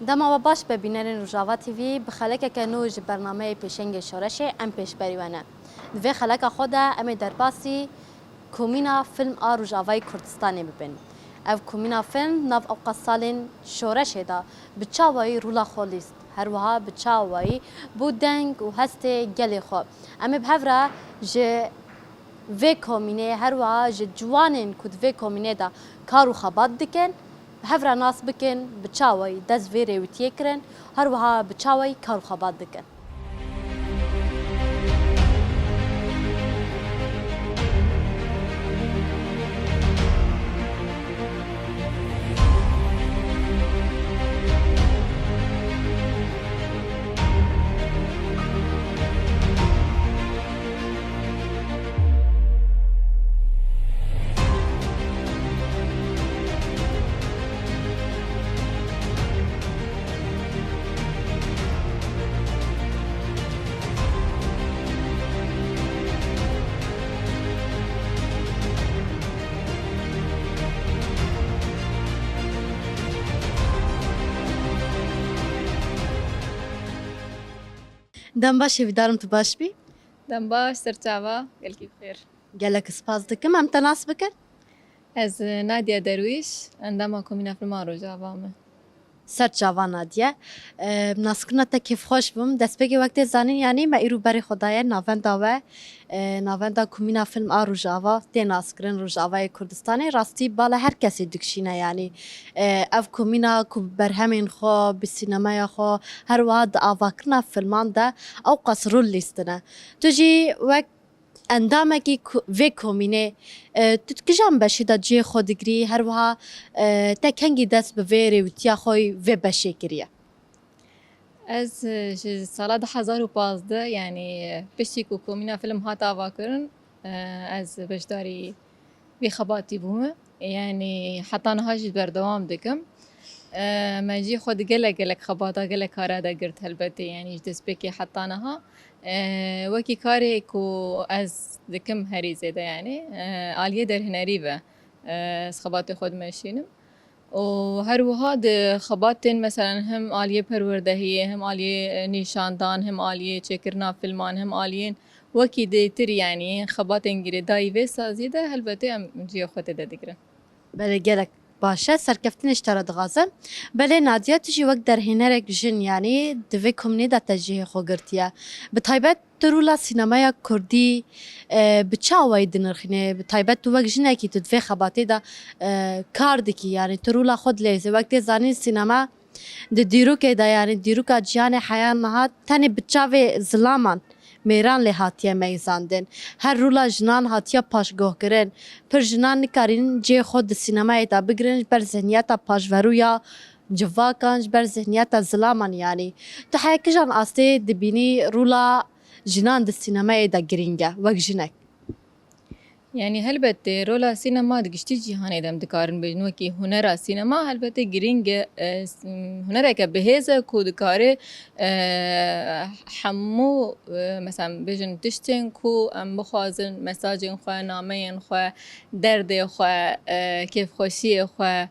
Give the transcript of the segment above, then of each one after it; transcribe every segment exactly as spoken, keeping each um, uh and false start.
Dema we baş be bînerên Rojava T V, bi xelekeke nû ji bernameyê Pêşengê Şoreşê em pêşberî we ne. Di vê xeleka xwe de em ê derbasî Komîna Fîlm a Rojavayê Kurdistanê bibin. Ev komîna fîlm nav ewqas salên şoreşê de bi çawayî rûla xwe lîst, her wiha bi çawayî bû deng û hestê gelê xwe. Em ê bi hev re ji vê komînê, her wiha ji ciwanên ku di vê komînê de kar û xebat dikin, bi hev re nas bikin, bi çawayî dest vê rêwîtiyê kirin, her wiha bi çawayî kar û xebat dikin. Dem baş, hêvîdarim tu baş bî. Dem baş, ser çava, gelkî bi xêr. Gelek spas dikim. Em te nas bikin? Ez, e, Nadia Derwîş, endama Komîna Filma Rojava me. Ser çava Nadia. E, naskirina te kêfxweş bûm. Destpêkê wek tê zanîn, yanî me îro berê xwe daye navenda we, e, navenda Komîna Fîlm a Rojava tê naskirin, Rojavayê Kurdistanê. Rastî bala her kesê dikişîne, yanî, e, ev komîna ku bi berhemên xwe, bi sînemeya xwe, her wiha di avakirina filman de ewqas rol lîstine. Tu jî wek endamekî ku-, vê komînê, e, tu di kijan beşê de cihê xwe digirî, her wiha, e, te kengî dest bi vê rêwîtiya xwe yî vê beşê kiriye? Ez, e, ji sala du hezar û pazdeh, yanî, e, piştî ku komîna fîlm hat avakirin, e, ez beşdarî vî xebatî bûme. Yanî heta niha jî berdewam dikim. E, me jî xwe di gelek, gelek xebata, gelek kara de girt helbetê, yanî ji destpêkê heta niha. E, wekî karê ku ez dikim herî zêde, yanî, e, aliyê derhênerî ve, e, ez xebatê xwe dimeşînim. Û her wiha di xebatên, meselen, hem aliyê perwerdehiyê, hem aliyê, e, nîşandan, hem aliyê çêkirina filman, hem aliyên wekî dêtir, yanî xebatên girêdayî vê saziyê de helbetê em cihê xwe tê de digirin. Belê, gelek baş e. Serkeftinê ji te re dixwazim. Belê Nadia, tu jî wek derhênerek jin, yanî di vê komînê de te cihê xwe girtiye. Bi taybet tu rola sînemeya kurdî, e, bi çi awayî dinirxînî? Bi taybet tu wek jinekî tu di vê xebatê de, e, kar dikî, yanî tu rola xwe dileyzî. Wek tê zanîn sînema di dîrokê de, yanî dîroka cîhanê heya niha tenê bi çavê zilaman, mêran lê hatiye meyzandin. Her rola jinan hatiye paşguhkirin. Pir jinan nikarîn cihê xwe di sînemayê de bigirin ji ber zihniyeta paşverû ya civakan, ji ber zihniyeta zilaman, yanî. Tu heya kijan astê dibînî rola jinan di sînemayê de girîng e, wek jinek? Yanî helbetê rola sînema di giştî cîhanê de em dikarin bêjin wekî hunera sînema helbetê girîng e. E, s-, hunereke bihêz e ku dikare, e, hemû, e, mesela bêjin tiştên ku em bixwazin, mesajên xwe, nameyên xwe, derdê xwe, e, kêfxweşiyê xwe,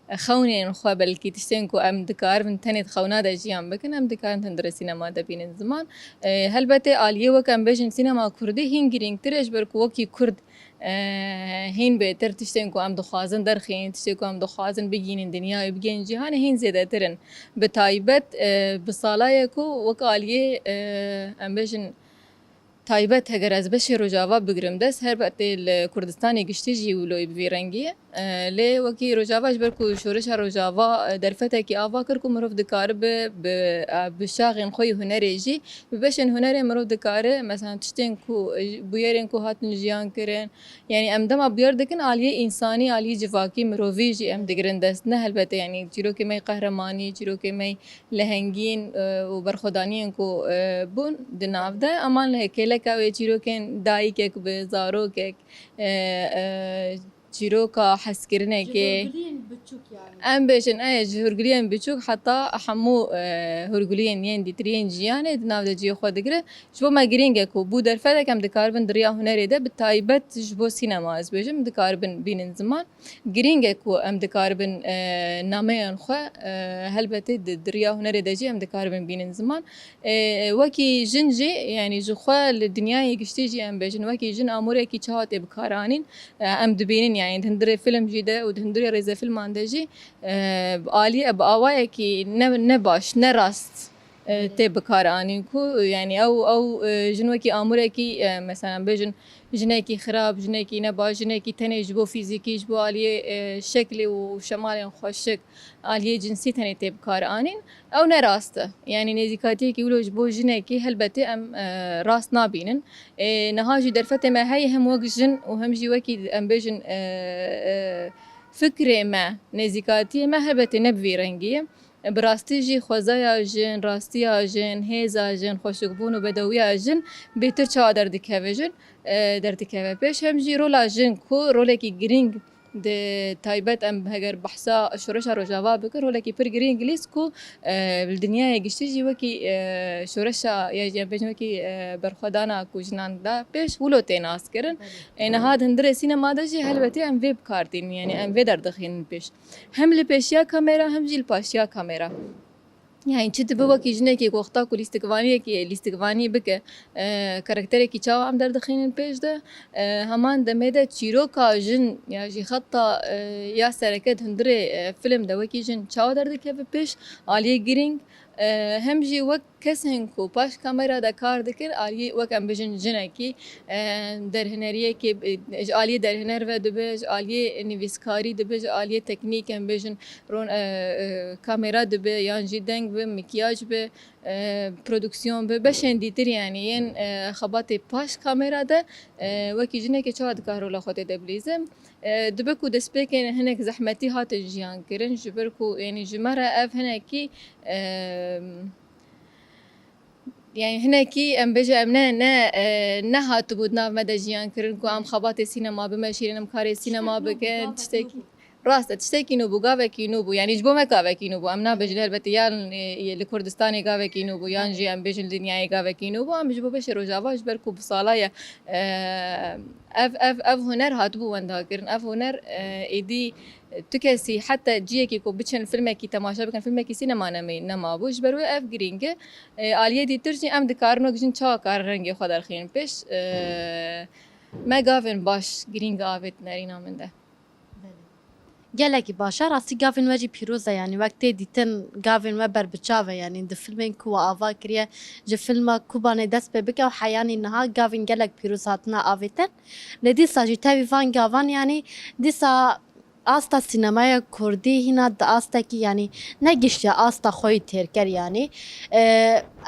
xewnên xwe, belkî tiştên ku em dikarin tenê di xewna de jiyan bikin, em dikarin tenê di sînema de bînin ziman. E, helbetê aliyê wek em bêjin sînema kurdî hîn girîngtir e, ji ber ku wekî kurd, e, hîn bêtir tiştên ku em dixwazin derxînin, tiştên ku em dixwazin bigihînin dinyayê, bigihînin cîhanê hîn zêdetir in. Bi taybet, e, bi sala ye ku wek aliyê, e, em bêjin, taybet, heger ez beşê Rojava bigirim dest, helbetê li Kurdistanê giştî jî wilo bi vî rengî ye. E, lê wekî Rojava, ji ber ku şoreşa Rojava, e, derfetekî ava kir ku mirov dikaribe bi, e, bi şaxên xwe yê hunerê jî, bi beşên hunerê mirov dikare, mesela tiştên ku, e, bûyerên ku hatin jiyan kirin, yanî em dema bûyer dikin aliyê însanî, aliyê civakî, mirovî jî em digirin dest. Ne helbetê, yanî çîrokê me yê qehremanî, çîrokê me yê lehengîn, e, û berxwedaniyên ku, e, bûn di nav de, eman lê kêleka wê çîrokên dayikek bi zarokek, e, e, çîroka hezkirinekê. Em bêjin, e, ji hûrguliyên biçûk heta hemû, e, hûrguliyên yên dîtir yên jiyanê di nav de cihê xwe digire. Ji bo me girîng e ku bû derfetek em dikaribin di riya hunerê de, bi taybet ji bo sînema ez bêjim, dikaribin bînin ziman. Girîng e ku em dikaribin, e, nameyên xwe, e, helbetê di, di riya hunerê de jî em dikaribin bînin ziman. E, wekî jin jî, yanî ji xwe li dinyayê giştî jî em bêjin, wekî jin amûrekî çawa tê bikaranîn, e, em dibînin, yanî di hundirê film jî de û di hundirê rêzefilman de jî, e, bi alî, bi awayekî ne, ne baş, ne rast, e, tê bikaranîn ku, yanî ew, ew, e, jin wekî amûrekî, e, mesela bêjin, jinekî xirab, jinekî nebaş, jinekî tenê ji bo fîzîkî, ji bo aliyê, e, şeklê û şemalên xweşik, aliyê cinsî tenê tê bikaranîn. Ew ne rast e. Yanî nêzîkatiyekî wilo ji bo jinekî helbetê em, e, rast nabînin. E, niha jî derfetê me heye hem wek jin û hem jî wekî em bêjin, e, e, fikrê me, nêzîkatiyê me helbetê ne bi vî rengî ye. Bi rastî jî xwezaya jin, rastiya jin, hêza jin, xweşikbûn û bedewiya jin bêtir çawa derdikeve jin, e, derdikeve pêş. Hem jî rola jin ku rolekî girîng di taybet em heger behsa şoreşa Rojava bikin, rolekî pir girîng lîst ku, e, li dinyayê giştî jî wekî, e, şoreşa ya jî em bêjin wekî, e, berxwedana ku jinan da pêş wilo tê naskirin. E, niha di hundirê sînema de jî helbetî em vê bikar tînin, yanî em vê derdixînin pêş. Hem li pêşiya kamera hem jî li paşiya kamera. Yani çi dibe wekî jinekê ku wexta ku lîstikvaniyekê, lîstikvanî bike, e, karakterekî çawa em derdixînin pêş de, e, heman demê de çîroka jin ya jî xeta, e, ya sereke di hundirê, e, film de wekî jin çawa derdikeve pêş, aliyê girîng, e, hem jî wek kesên ku paş kamera de kar dikin, aliyê wek em bijin jinekî, e, derhineriyekê, e, ji aliyê derhiner ve dibe, ji aliyê nivîskarî dibe, ji aliyê teknîk em bijin ron-, e, e, kamera dibe, yan jî deng be, mikyaj be, e, produksiyon be, beşên dîtir, yanî yên, e, xebatê paş kamera de, e, wekî jinekê çawa dikare rola xwe tê de bilîze. E, dibe ku destpêkê hinek zehmetî hatin jiyan kirin, ji ber ku, yanî ji me re ev hinekî, e, Yani hinekî em bêje em ne, ne, e, nehatibû di nav me de jiyan kirin ku em xebatê sînema bimeşîrin, em karê sînema bikin, tiştekî. Rast e, tiştekî nû bû, gavekî nû bû. Yani ji bo me gavekî nû bû. Em nabêjin helbetî yan, e, li Kurdistanê gavekî nû bû, yan jî em bêjin li dinyayê gavekî nû bû. Em ji bo beşê Rojava ji ber ku bi sala ye, e, ev, ev, ev huner hatibû wendakirin. Ev huner, e, êdî tu kesî heta ciyekî ku biçin filmekî temaşe bikin, filmekî sînema nemî-, nemabû. Ji ber wê ev girîng e. E, aliyê dîtir jî em dikarin wek jin çawa karin rengê xwe derxînin pêş. E, me gavên baş girîng avêt nerîna min de. Gelekî baş e, rastî gavên we jî pîroz e, yanî wek tê dîtin gavên we berbiçav e, yanî di filmên ku we ava kiriye, ji filma Kubanê dest pê bike û heyanî niha gavên gelek pîroz hatine avêtin. Lê dîsa jî tevî van gavan, yanî dîsa asta sînemaya kurdî hîna di astekî, yanî ne giştiya asta xwe yî têr ker, yanî. E,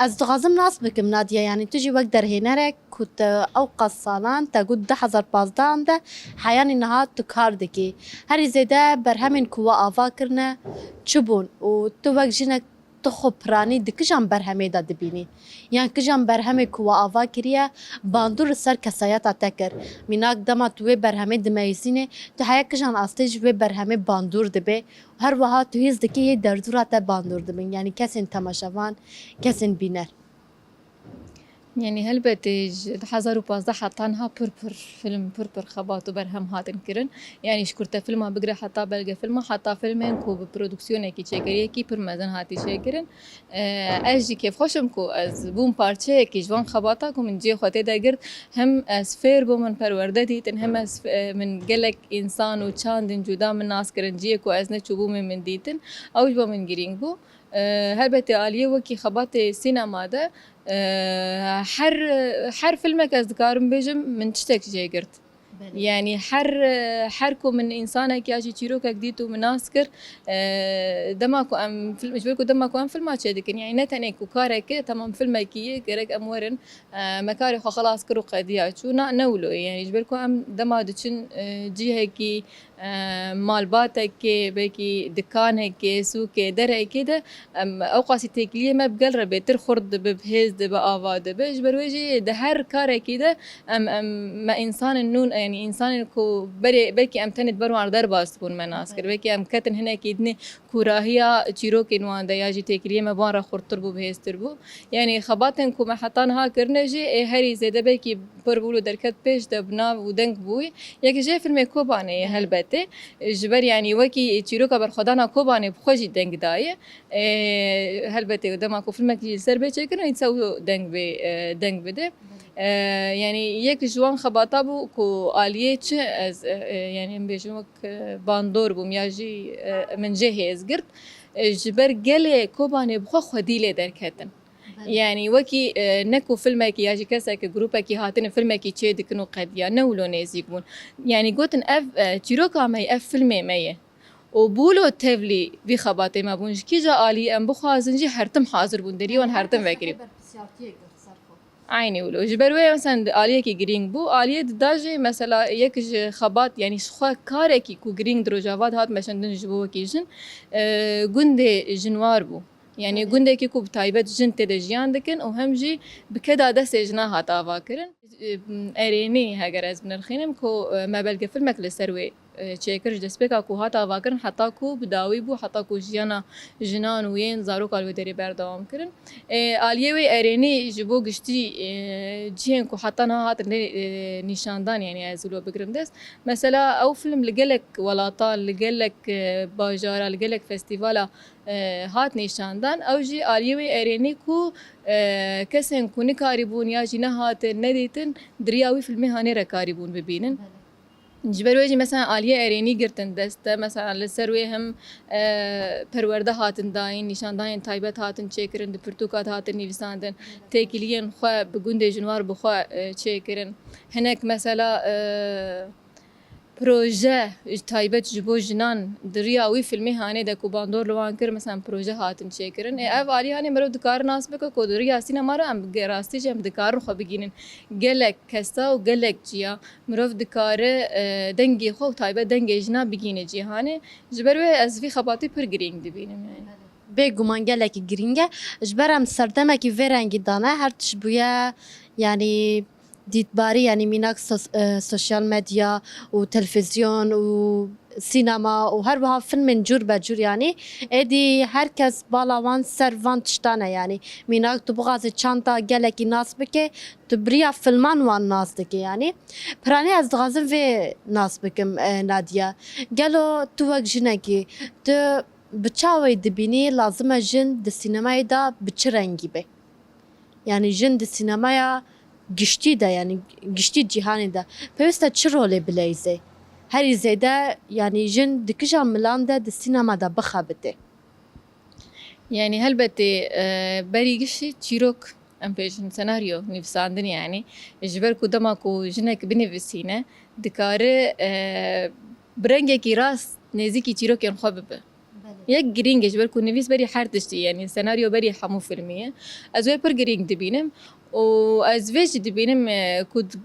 ez dixwazim nas bikim, Nadiye, yanî tu jî wek derhênerek ku te ew qas salan, te got du hezar pazdeh de heyanî niha tu kar dikî. Herî zêde berhemên ku we ava kirine çi bûn û tu wek jinek tu xwe piranî di kijan berhemê de dibînî? Yan kijan berhemê ku we ava kiriye, bandor li ser kesayeta te kir? Mînak dema tu wê berhemê dimeyzînê, tu heya kijan astê ji wê berhemê bandor dibê? Her wiha tu hîs dikî yê derdora te bandor dibin, yanî kesên temaşevan, kesên bîner. Yanî helbetê ji du hezar û pazdeh heta niha pir pir film, pir pir xebat û berhem hatin kirin. Yanî ji kurtefilma bigire heta belgefilma, heta filmên ku bi produksiyonekî çêkiriyekî pir mezin hatî çêkirin. E, ez jî kêfxweş im ku ez bûm parçeyekî ji van xebata ku min cihê xwe tê de girt. Hem ez fêr bûm, min perwerde dîtin, hem ez, e, min gelek însan û çandên cuda min nas kirin, cihê ku ez neçûbûmê min dîtin. Ew ji bo min girîng bû. E, helbetê aliyê wekî xebatê sînema de, e, her, her filmek ez dikarim bêjim, min tiştek jê girt. Belê. Yani her, her ku min însanek ya jî çîrokek dît û min nas kir, e, dema ku em film, ji ber ku dema ku em filma çêdikin, yani ne tenê ku kareke, tamam filmekî ye, gerek em werin, e, me karê xwe xelas kir û qediya çû. Na, ne wilo ye. Yani ji ber ku em dema diçin, e, cihekî, e, malbatekê, belkî dikanekê, sûkê, derekê de, em, ew qasî têkiliyê me bi gel re bêtir xurt dibe, bi hêz dibe, ava dibe. Ji ber wê jî di her karekî de em, em, me însanên nûn, e, Yanî, însanên ku berê, belkî em tenê di ber wan re derbas dibûn me nas kir. Belkî em ketin hinekî dinê kûrahiya çîrokên wan de ya jî têkiliyê me bi wan re xurttir bû, bihêztir bû. Yanî, xebatên ku me heta niha kirine jî, ê herî zêde belkî pir bû û derket pêş de bi nav û deng bûyî. Yek jê filmê Kobanê ye, helbetê. Ji ber, yanî, wekî çîroka berxwedana Kobanê bi xwe jî deng daye. Ê, helbetê, dema ku filmek jî li ser bê çêkirin, îdîsa wî deng bê, e, deng bide. E, yanî, yek ji wan xebata bû ku aliyê çi ez, e, e, yanî, em bêjin wek, e, bandor bûm ya jî, e, min jê hêz girt. E, ji ber gelê Kobanê bi xwe xwedî lê derketin. Yanî, wekî, e, ne ku filmekî ya jî kesekî, grûpekî hatine filmekî çê dikin û qediya, ne wilo nêzîk bûn. Yanî, gotin, ev, e, çîroka me ye, ev filmê me ye. Û bûlo tevlî vî xebatê me bûn. Ji kîja alî em bixwazin jî her tim hazir bûn. Derî wan her tim vekirî. Eynî wilo. Ji ber wê, mesela, aliyekî girîng bû. Aliyê dida jî, mesela, yek ji xebat, yanî ji xwe karekî ku girîng di Rojava de hat meşandin ji bo wekî jin, e, gundê jinwar bû. Yanî gundekî ku bi taybet jin tê de jiyan dikin û hem jî bi keda destê jina hat avakirin. E, erênî, heger ez binirxînim ku, e, me belgefilmek li ser wê, e, çêkir ji destpêka ku hat avakirin heta ku bi dawî bû, heta ku jiyana jinan û yên zaroka li wê derê berdewam kirin. E, aliyê wê erênî ji bo giştî, e, cihên ku heta niha hatin lê, e, nîşandan, yanî ez wilo bigirim dest. Mesela ew film li gelek welatan, li gelek, e, bajara, li gelek festîvala, e, hat nîşandan. Ew jî aliyê wê erênî ku, e, kesên ku nikarîbûn ya jî nehatin, nedîtin, di riya wî filmê hanê re karîbûn bibînin. Ji ber wê jî, mesela, aliyê erênî girtin dest de, mesela, li ser wê him, e, perwerde hatin dayîn, nîşandanên taybet hatin çêkirin, di pirtûka de hatin nivîsandin, têkiliyên xwe bi gundê jinwar bi xwe, e, çêkirin. Hinek, mesela, e, proje taybet ji bo jinan di riya wî filmê hanê de ku bandor li wan kir, mesela, proje hatin çêkirin. Ê, ev alî hanê mirov dikare nas bike ku di riya sînema re em bi rastî jî em dikarin xwe bigînin gelek kesa û gelek ciya. Mirov dikare, e, dengê xwe û taybet dengê jina bigîne cîhanê. Ji ber wê ez vî xebatî pir girîng dibînim, yanî. Bêguman gelekî girîng e. Ji ber em serdemekî vê rengî dane, her tişt bûye, yanî, dîtbarî, yanî mînak sos-, e, sosyal medya û televîzyon û sînema û her wiha filmên cûr be cûr, yanî êdî her kes bala wan ser van tiştan e, yanî mînak tu bixwazî çanda gelekî nas bike, tu bi riya filman wan nas dike, yanî. Piranî ez dixwazim vê nas bikim, e, Nadiya. Gelo tu wek jinekî, tu bi çawa wê dibînî lazim e jin di sînemayê de bi çi rengî be? Yanî jin di sînemaya giştî de, yanî giştî cîhanê de pêwîst e çi rolê bileyzê? Herî zêde, yanî jin di kîjan milan de di sînema de bixebite? Yanî helbetê, e, berî giştî çîrok, em bêjin senaryo nivîsandin, yanî ji ber ku dema ku jinek binivîsîne, dikare, e, bi rengekî rast nêzîkî çîrokên xwe bibe. Yek girîng e, ji ber ku nivîs berî her tiştî, yanî senaryo berî hemû filmî ye. Ez wê pir girîng dibînim û ez vê jî dibînim, e, ku d-,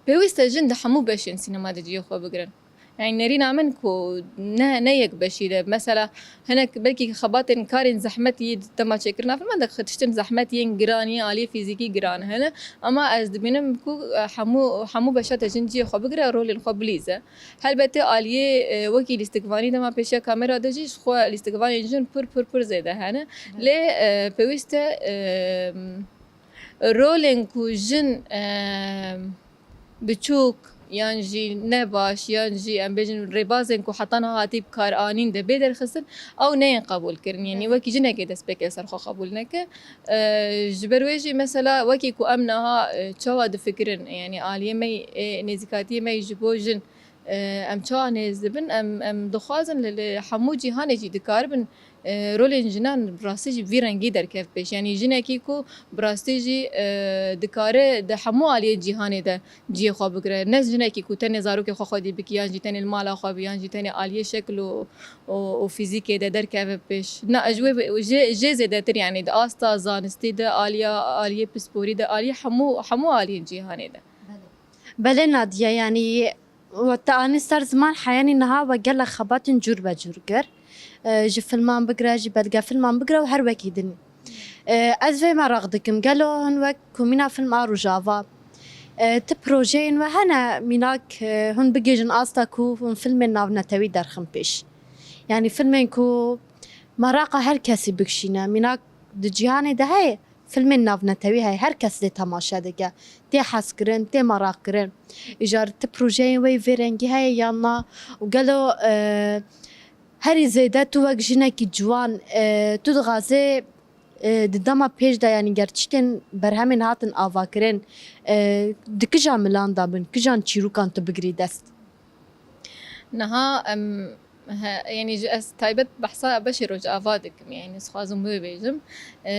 pêwîst e jin di hemû beşên sînema de cihê xwe bigirin. Yanî nerîna min ku ne, ne yek beşî de. Mesela hinek belkî xebatên karên zehmet yê dema çêkirina filman de tiştên zehmet yên giran yên aliyê fîzîkî giran hene. Ama ez dibînim ku, e, hemû, hemû beşa de jin cihê xwe bigire, rolên xwe bilîze. Helbetê aliyê, e, wekî lîstikvanî dema pêşiya kamera de jî ji xwe lîstikvanên jin pir, pir, pir zêde hene. Lê, e, pêwîst e, e, rolên ku jin, e, biçûk yan jî ne baş yan jî em bêjin rêbazên ku heta niha hatî bi kar anîn de bê derxistin, ew neyên qebûl kirin. Yanî wekî jinekê destpêkê li ser xwe qebûl neke. E, ji ber wê jî mesela wekî ku em niha, e, çawa difikirin, yanî aliyê me yê, e, nêzîkatiyê me yê ji bo jin, e, em çawa nêz dibin, em, em dixwazin li, li hemû cîhanê jî dikaribin, e, rolên jinan bi rastî jî vî rengî derkev pêş. Yanî jinekî ku bi rastî jî, e, dikare di hemû aliyên cîhanê de cihê xwe bigire. Ne jinekî ku tenê zarokê xwe xwedî bike, yan jî tenê li mala xwe be, yan jî tenê aliyê şekil û, û, û fîzîkê de derkeve pêş. Na, ji wê, jê, jê zêdetir, yanî di asta zanistî de, aliya, aliyê pisporî de, aliyê hemû, hemû aliyên cîhanê de. Belê Nadiye, yanî we te anî ser ziman heyanî niha we gelek xebatên cûr be cûr kir. E, ji filman bigire, ji belgefilman bigire û her wekî din. E, ez vê meraq dikim, gelo hin wek Komîna Film a Rojava E, ti projeyên we hene mînak, e, hûn bigihîjin asta ku hûn filmên navnetewî derxin pêş? Yanî filmên ku meraqa her kesî bikişîne. Mînak di cîhanê de heye, filmên navnetewî heye, her kes lê temaşe dike. Tê hezkirin, tê meraqkirin. Îcar ti projeyên we yê vê rengî heye yan na? Û gelo, e, herî zêde tu wek jinekî ciwan, e, tu dixwazê, e, di dema pêş de, yanî ger tiştên berhemên hatin avakirin, e, di kija milan de bin, kijan çîrokan tu bigirî dest? Niha em, he, yanî ji ez taybet behsa beşê Rojava dikim, yanî ez dixwazim wê bêjim. E,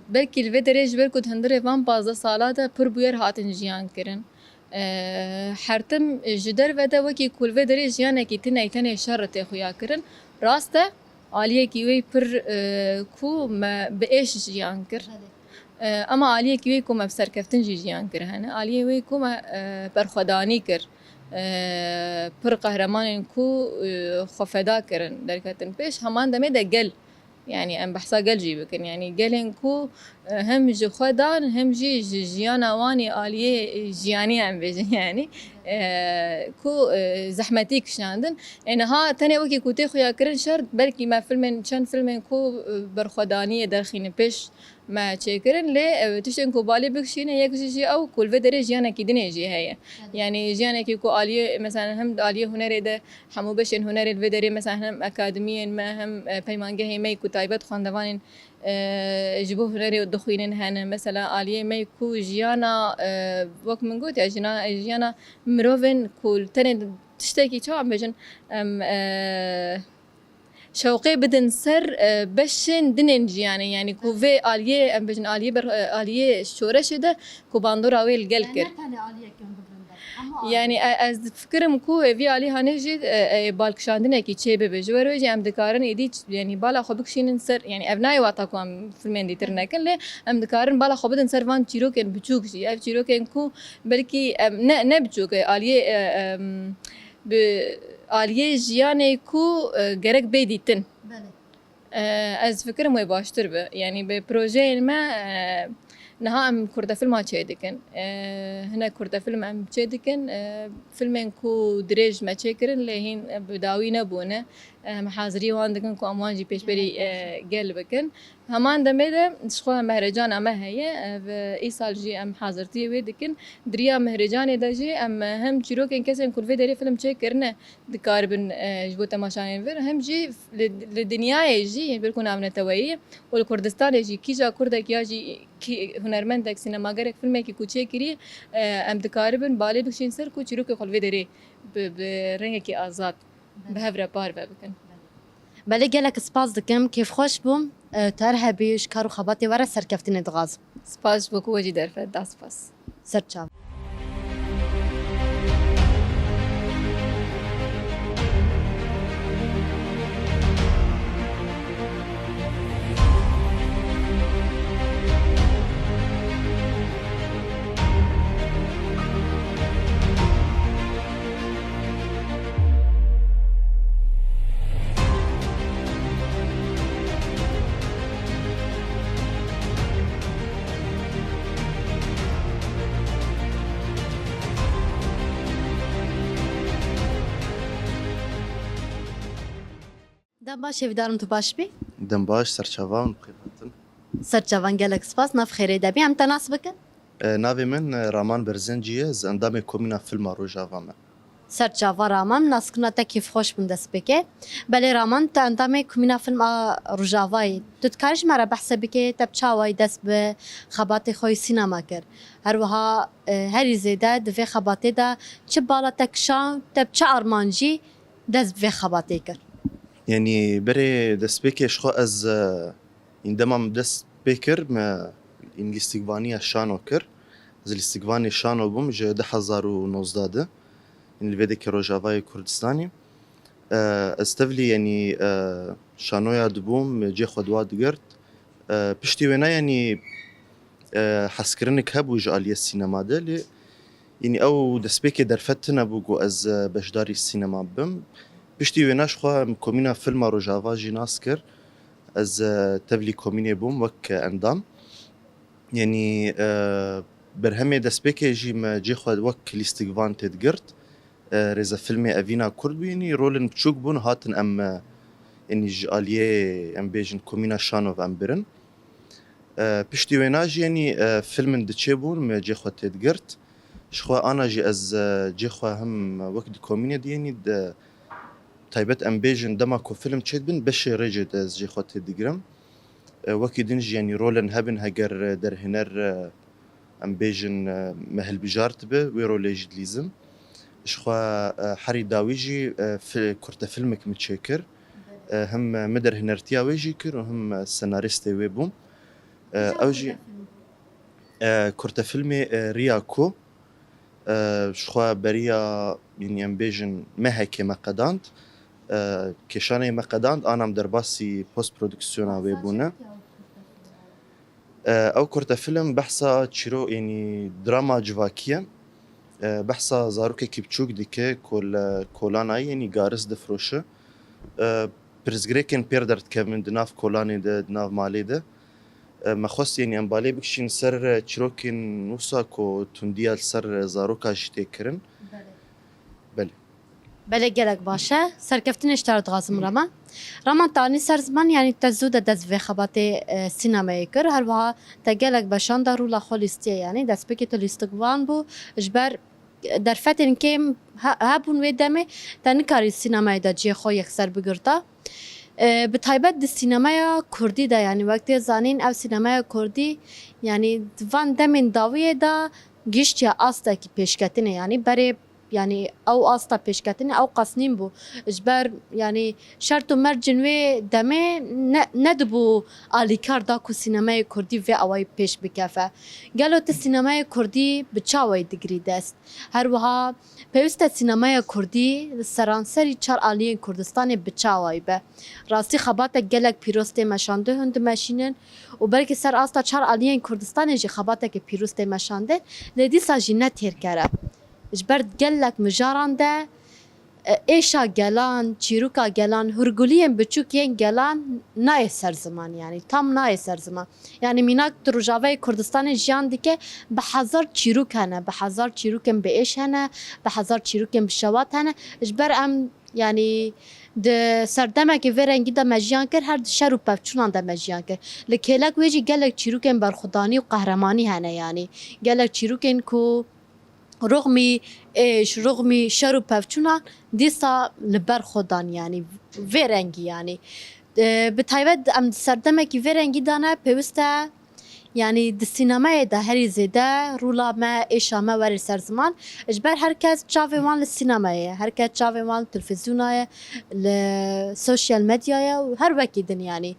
belkî li vê derê ji ber ku di hundirê van pazdeh sala de pir bûyer hatin jiyan kirin. E, her tim ji derve de wekî ku li vê derê jiyanekî tune, tenê şer tê xuya kirin. Rast e, aliyekî wê pir, e, ku me bi êş jiyan kir. Belê. E, ema aliyekî wê ku me bi serkeftin jî jiyan kir hene. Aliyê wê ku me, e, berxwedanî kir. E, pir qehremanên ku, e, xwe feda kirin derketin pêş. Heman demê de gel, yanî em behsa gel jî bikin. Yanî gelên ku, e, hem ji xwe dan hem jî ji jiyana wan ê aliyê jiyanî em bêjin yanî, e, ku, e, zehmetî kişandin. E, niha tenê wekî ku tê xuya kirin şer, belkî me filmên, çend filmên ku, e, berxwedaniyê derxînin pêş me çêkirin, lê, e, tiştên ku balê bikişîne, yek jî jî ew ku li vê derê jiyanekî dinê jî heye. Evet. Yanî jiyanekî ku aliyê, mesela hem di aliyê hunerê de hemû beşên hunerê li vê derê, mesela hem akademiyên me, hem, e, peymangehê me ku taybet xwendevanên, e, ji bo hunerê dixwînin hene. Mesela aliyê me ku jiyana, e, wek min got ya, jina-, jiyana mirovên ku li tenê tiştekî çawa em bêjin, em, e, şewqê bidin ser, e, beşên dinên jiyanê, yanî ku vê aliyê, em bêjin aliyê ber-, e, aliyê şoreşê de ku bandora wê li gel kir. Ne tenê aliyek em bigrin ber. Hemû aliyê. Yanî, e, ez difikirim ku vê alî hanê jî, e, e, balkişandinekî çêbibe. Ji wer wê jî em dikarin êdî ç-, yanî bala xwe bikişînin ser, yanî ev nayê wata ku em filmên dîtir nekin, lê em dikarin bala xwe bidin ser van çîrokên biçûk jî. Ev çîrokên ku belkî em ne, ne biçûk e, aliyê, e, em, bi aliyê jiyanê ku, e, gerek bê dîtin. Belê. E, ez fikirim wê baştir be. Yanî bi projeyên me, e, niha em kurdefilma çêdikin. E, hinek kurdefilm em çêdikin. E, filmên ku dirêj me çêkirin lê hîn bi dawî nebûne. Em hazirî wan dikin ku em wan jî pêşberî, e, gel bikin. Heman demê de jixwe mehrecana me heye. Ev, e, îsal jî em hazirtiyê wê dikin. Di riya mehrecanê de jî em hem çîrokên kesên ku li vê derê film çêkirine dikaribin, e, ji bo temaşanên vir, hem jî li, li dinyayê jî, yên ber ku navneteweyî û li Kurdistanê jî kîja kurdek ya jî kî hunermendek, sînemagerek filmekî ku çêkirî, e, em dikaribin balê bikişîn ser ku çîrokê xwe li vê derê bi, bi rengekî azad bi hev re parve bikin. Belê, gelek spas dikim, kêfxweş bûm. E, tu her hebî ji kar û xebatê we re serkeftinê dixwazim. Spas ji bo ku we jî derfet da, spas. Ser çav. Dem baş, hêvîdarim tu baş bî. Dem baş, serçavan, bi xêr hatin. Serçavan, gelek spas, nav xêrê de bî. Em te nas bikin? E, navê min, e, Raman Berzencî ye, ez endamê Komîna Filma Rojava me. Serçava Raman, naskirina te kêfxweş bûn destpêkê. Belê Raman, tu endamê Komîna Filma Rojava yî. Tu dikarî ji me re behse bikê, te bi çi awayî dest bi xebatê xwe yê sînema kir? Her wiha, e, herî zêde di vê xebatê de çi bala te kişand, te bi çi armancî dest bi vê xebatê kir? Yanî berê destpêkê ji xwe ez, e, Îndema min dest pê kir, me lîstikvaniya şano kir. Ez lîstikvanê şano bûm ji du hezar û nozdeh de. Li vê dekê Rojavayê Kurdistanê. E, ez tevlî, yanî, e, şanoya dibûm, cê xwe diwa digirt. E, piştî wêna, yanî, e, hezkirinik hebû ji aliyê sînema de, lê Yanî ew destpêkê derfet tune bû ku ez, e, beşdarî sînema bibim. Piştî wêna ji xwe min Komîna Filma Rojava jî nas kir. Ez, e, tevlî komînê bûm wek endam. Yanî, e, Berhemê destpêkê jî me cê xwe wek lîstikvan têdigirt. E, rêzefilmê Evîna Kurd bû, yanî rolên biçûk bûn, hatin em, e, yanî ji aliyê, em bêjin, komîna Şanov em birin. E, piştî wêna jî, yanî, e, filmin diçêbûn, me cê xwe têdigirt. Ji xwe ana jî ez, e, cê xwe him wek di komînê de, yanî di taybet em bêjin dema ku film çêdibin, beşê rêcê de ez cê xwe têdigirim. E, wekî din jî, yanî rolên hebin, heger, e, derhêner, e, em bêjin, e, me hilbijart bi, wê rolê jî dilîzim. Ji xwe, e, herî dawî jî, e, fi-, kurtefilmek min çêkir. E, him, e, min derhênertiya wê jî kir û him, e, senarîstê wê bûm. E, Kîjan ew jî, kurtefilm bû? E, kurtefilmê, e, Riya Ku, e, ji xwe beriya, yanî em bêjin, mehekê me qedand. E, kêşanê me qedand, anam derbasî post-produksiyona wê bûne. Ew kurtefilm behsa çîro-, yanî drama civakî ye. E, behsa zarokekî biçûk dike ku li kolanayê, yanî garis difroşe. E, pirsgirêkên pêr derdikevin di nav kolanê de, di nav malê de. E, me xwest, yanî em balê bikişîn ser çîrokên wisa ku tundiya li ser zaroka jî tê kirin. Belê. Belê. Belê, gelek baş e. Serkeftinê ji te re dixwazim, Rama. Rama, te anî ser ziman, yanî te zû de dest vê xebatê, e, sînemayê kir. Her wiha te gelek beşan de rûla xwe lîstiye, yanî destpêkê tu lîstikvan bû. Ji ber derfetên kêm he-, hebûn wê demê, te nikarî sînemayê de cihê xwe yekser bigirta. E, bi taybet di sînemaya kurdî de, yanî wek tê zanîn, ev sînemaya kurdî, yanî di van demên dawiyê de gihiştiye astekî pêşketinê, yanî berê, yanî ew asta pêşketinê ew qas nîn bû. Ji ber, yanî şert û mercên wê demê ne, nedibû alîkar da ku sînemayê kurdî vê awayî pêş bikefe. Gelo tu sînemayê kurdî bi çi awayî digirî dest? Her wiha pêwîst e sînemeya kurdî li seranserî çar aliyên Kurdistanê bi çi awayî be. Rastî xebatek gelek pîroz tê meşandin, hûn dimeşînin û belkî ser asta çar aliyên Kurdistanê jî xebateke pîroz tê meşandin, lê dîsa jî ne têrker e. Ji ber gelek mijaran de, e, êşa gelan, çîroka gelan, hûrguliyên biçûk yên gelan nayê ser ziman, yanî tam nayê ser ziman. Yanî mînak di Rojavayê Kurdistanê jiyan dike, bi hezar çîrok hene, bi hezar çîrokên bi êş hene, bi hezar çîrokên bi şewat hene. Ji ber em, yanî di serdemekê vê rengî de me jiyan kir, her di şer û pevçûnan de me jiyan kir. Li kêlek wê jî gelek çîrokên berxwedanî û qehremanî hene, yanî gelek çîrokên ku rixmî êş, rixmî şer û pevçûnan dîsa li ber xwe dan, yanî vê rengî, yanî, e, bi taybet em di serdemekî vê rengî de ne, pêwîst e, yanî di sînemayê de herî zêde rûla me, êşa me were ser ziman. Ji ber her kes çavê wan li sînemayê ye, her kes çavê wan li televîzyona ye, li sosyal medyaya û her wekî din, yanî.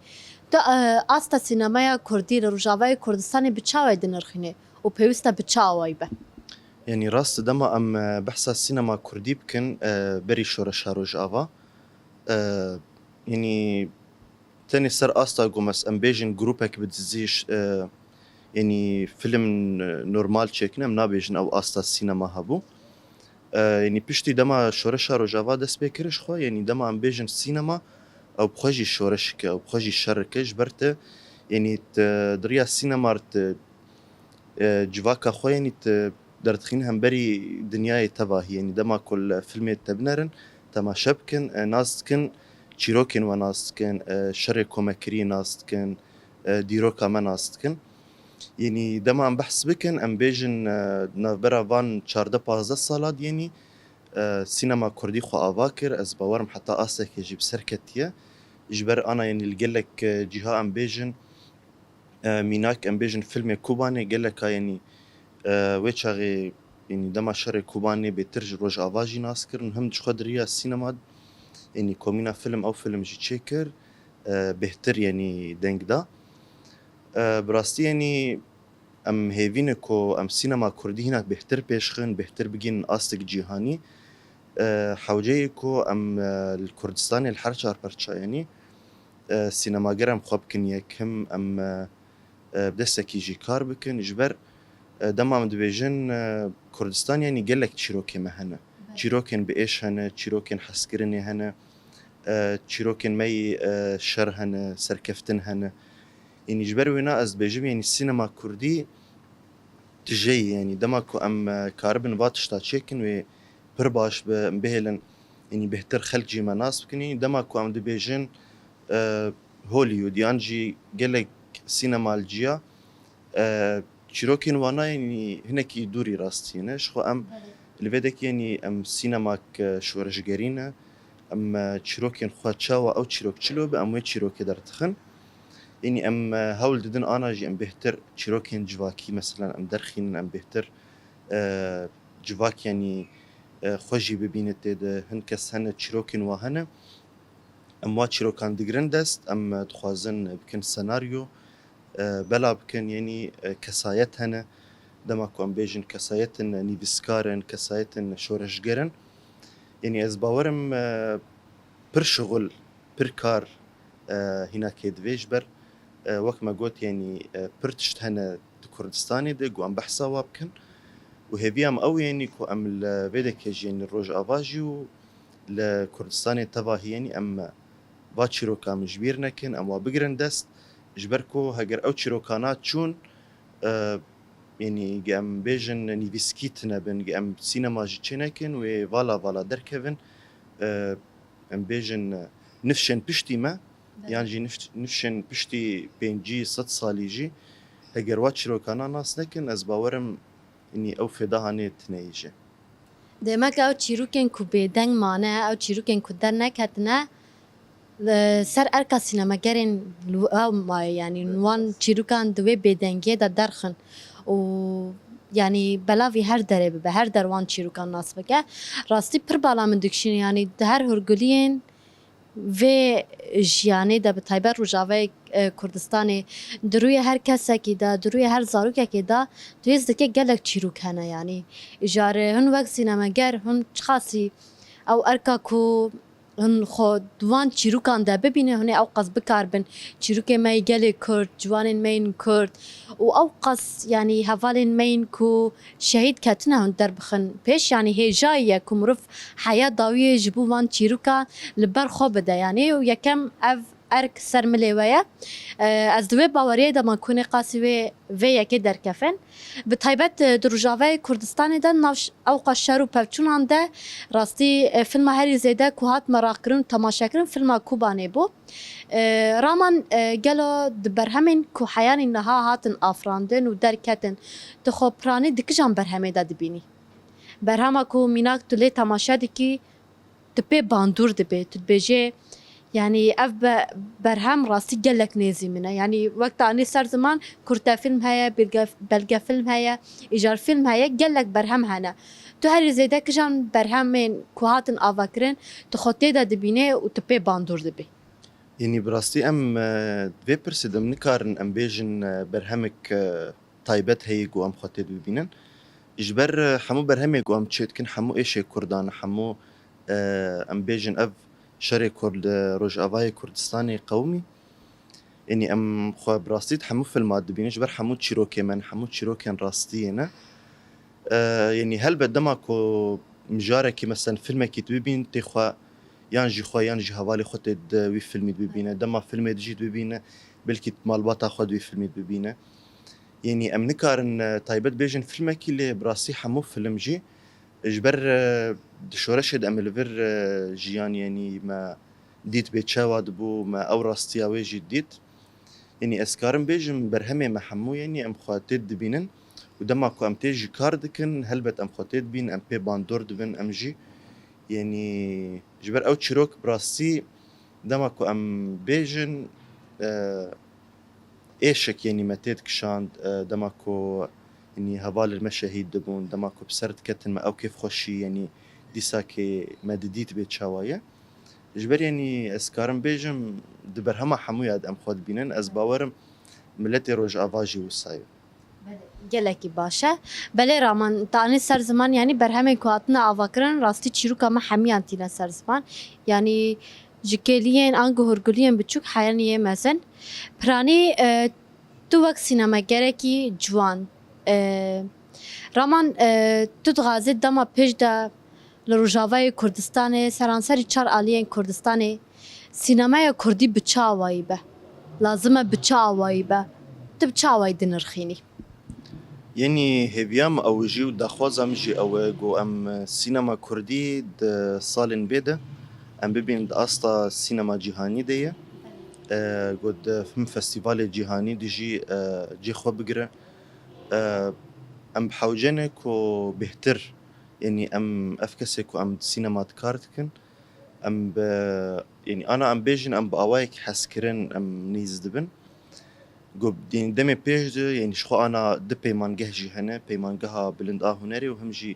Tu, e, asta sînemaya kurdî li Rojavayê Kurdistanê bi çawa dinirxînî û pêwîst e bi çi awayî be? Yanî rast, dema em, e, behsa sînema kurdî bikin, e, berî şoreşa Rojava, e, yanî tenê ser asta, gomez, em bêjin grûpek bi dizî ş-, e, yanî film, e, normal çêkin, em nabêjin ew asta sînema hebû. E, yanî piştî dema şoreşa Rojava dest pê kir ji xwe, yanî dema em bêjin sînema, ew bi xwe jî şoreşike, ew bi xwe jî şerike, ji ber te, yanî te di riya sînema re te e, civaka xwe, yanî tu derdixînî hemberî dinyayê tevahî. Yanî dema ku li filmê te binerin, temaşe bikin, e, nas dikin, çîrokên we nas dikin, e, şerê ku me kirî nas dikin, e, dîroka me nas dikin. Yanî dema em behs bikin, em bêjin, e, navbera van çardeh pazdeh sala de, yanî, e, sînema kurdî xwe ava kir. Ez bawer im heta astekê jî bi ser ketiye. Ji ber ana, yanî li gelek, e, cîha em bêjin, e, mînak, em bêjin, filmê Kobanê geleka, yanî, e, wê çaxê, yanî dema şerê Kobanê bêtir ji Rojava jî nas kirin, him ji xwe di riya sînema, yanî komîna film ew film jî çêkir, e, bêhtir, yanî deng da. E, bi rastî, yanî em hêvî ne ku em sînema kurdî hinek bêhtir pêşxin, bêhtir bigihînin astik cîhanî. E, hewce ye ku em, e, li Kurdistanê li her çar perça, yanî, e, sînemager em xwe bikin yek, him em, e, e, bi destekî jî kar bikin. Ji ber, e, dema em dibêjin, e, Kurdistan, yanî gelek çîrokê me hene. Belê. Çîrokên bi êş hene, çîrokên hezkirinê hene, e, çîrokên me yî, e, şer hene, serkeftin hene. Yanî ji ber wêna ez dibêjim, yanî sînema kurdî tijeyî, yanî dema ku em, e, karibin va tişta çêkin wê pir baş bi, em bihêlin, yanî bêhtir xelk jî me nas bikin. Yanî dema ku em dibêjin, e, Hollywood yan jî gelek sînema li ciya, e, çîrokên wana, yanî hinekî dûrî rastiyê ne. Ji xwe em li vê dekê, yanî em sînemak, e, şoreşgerî ne. Em, e, çîrokên xwe çawa ew çîrok çilo be, em wê çîrokê derdixin. Yanî em, e, hewl didin ana jî em bêhtir çîrokên civakî, meselen, em derxînin, em bêhtir, e, civak, yanî, e, xwe jî bibîne tê de. Hin kes hene, çîrokên wa hene. Em wa çîrokan digirin dest, em, e, dixwazin bikin senaryo, e, bela bikin, yanî, e, kesayet hene. Dema ku em bêjin kesayet in, nivîskar in, kesayet in, şoreşger in. Yanî ez bawerim, e, pir şixul, pir kar, e, hîna kê divê ji ber, e, wek me got, yanî, e, pir tişt hene di Kurdistanê de ku em behsa wa bikin. Û hêviya me ew, yanî ku em li vê dekê jî, yanî Rojava jî û li Kurdistanê tevahî, yanî em va çîroka min ji bîr nekin, em wa bigirin dest. Ji ber ku heger ew çîrokana çûn, e, yanî ge em bêjin nivîskî tine bin, ge em sînema jî çênekin, wê vala vala derkevin. E, em bêjin, e, nifşên piştî me, Belê. yan jî nif-, nifşên piştî pêncî, sed salî jî, heger wa çîrokana nas nekin, ez bawerim, yanî ew fêda hanê tine yî jî. Demek ew çîrokên ku bêdeng mane, ew çîrokên ku derneketine, li ser erka sînemagerên li ew maye, yanî wan çîrokan di wê bêdengiyê de derxin û, yanî, belavî her derê bibe, her der wan çîrokan nas bike. Rastî pir bala min dikişîne, yanî di her hûrguliyên vê jiyanê de, bi taybet Rojavayê, e, Kurdistanê, di rûyê her kesekî de, di rûyê her zarokekê de, tu hêz dike gelek çîrok hene, yanî. Îcar hin wek sînemeger, hin çiqasî ew erka ku hin xwe di wan çîrokan de bibîne, hin ê ew qas bikaribin çîrokê me yê gelê Kurd, ciwanên me yên Kurd û ew qas, yanî, hevalên me yên ku şehîd ketine, hûn derbixin pêş, yanî hêjayî ye ku mirov heya dawiyê ji bo van çîroka li ber xwe bide, yanî, û yekem ev erk ser milê we ye. E, ez di wê baweriyê de me ku hûn ê qasî wê, vê yekê derkevin. Bi taybet, e, di Rojavayê Kurdistanê de nav ş-, ewqa şer û pevçûnan de rastî, e, filma herî zêde ku hat meraqkirin û temaşekirin filma Kobanê bû. E, Raman, e, gelo di berhemên ku heyanî niha hatin afirandin û derketin, tu xwe piranî di kijan berhemê de dibînî? Berhema ku mînak tu lê temaşe dikî, tu pê bandor dibê, tu dibêjê, yanî ev be-, berhem rastî gelek nêzî min e. Yanî wek te anî ser ziman, kurtefilm heye, belge-, belgefilm heye, îcar fîlm heye, gelek berhem hene. Tu herî zêde kijan berhemên ku hatin avakirin, tu xwe tê de dibînê û tu pê bandor dibî? Yanî bi rastî em, e, vê pirsê de em nikarin em bêjin, e, berhemek, e, taybet heye ku em xwe tê de bibînin. Ji ber, e, hemû berhemê ku em çêdikin, hemû êşê Kurdan, hemû, e, em bêjin ev şerê Kurd, e, Rojavayê Kurdistanê qewimî. Yanî em xwe bi rastî di hemû filma dibînin, ji ber hemû çîrokê me ne, hemû çîrokên rastiyê ne. E, yanî helbet dema ku mijarekî, meselen filmekî tu bibîn, tê xwe yan jî xwe yan jî hevalê xwe tê di wî filmî de bibîne, dema filmê de jî dibîne, belkî malbata xwe di wî filmî de bibîne. Yanî em nikarin, e, taybet bêjin filmekî, lê bi rastî hemû film jî ji ber, e, di şoreşê de em li vir, e, jiyan, yanî me dît bê çawa dibû, me ew rastiya wê jî dît. Yanî ez karim bêjim berhemê me hemû, yanî em xwe tê dibînin û dema ku em tê jî kar dikin, helbet em xwe tê dibînin, em pê bandor dibin, em jî, yanî ji ber ew çîrok bi rastî dema ku em bêjin, e, êşek, yanî me tê dikişand, e, dema ku, yanî hevalên me şehîd dibûn, dema ku bi ser diketin me ew kêfxweşî, yanî dîsakê me didît bê çawa ye. Ji ber, yanî ez karim bêjim, di berhema hemûya de em xwe dibînin. Ez bawerim miletê Rojava jî wisa ye. Belê, gelekî baş e. Belê Raman, te anî ser ziman, yanî berhemên ku hatine avakirin, rastî çîroka me hemiyan tîne ser ziman. Yanî ji kêliyên ango hûrguliyên biçûk heyanî yê mezin. Piranî, e, tu wek sînemegerekî ciwan, e, Raman, e, tu dixwazî dema pêş de li Rojavayê Kurdistanê, seranserî çar aliyên Kurdistanê, sînemeya Kurdî bi çi awayî be? Lazim e bi çi awayî be? Tu bi çi awayî dinirxînî? Yenî hêviya min ew jî û daxwaza min jî ew e ku em sînema kurdî di salên bê de em bibînin di asta sînema cîhanî de ye. E, ku di him festîvalê cîhanî de jî, e, cê xwe bigire. E, em bi hewce ne ku bêhtir, yenî em ev kesê ku em di sînema de kar dikin, em bi, yenî ana em bêjin, em bi awayek hezkirin, em nîz dibin. Go, yenî demê pêş de, yenî ji xwe ana du peymangeh jî hene, peymangeha Bilind a Hunerê û him jî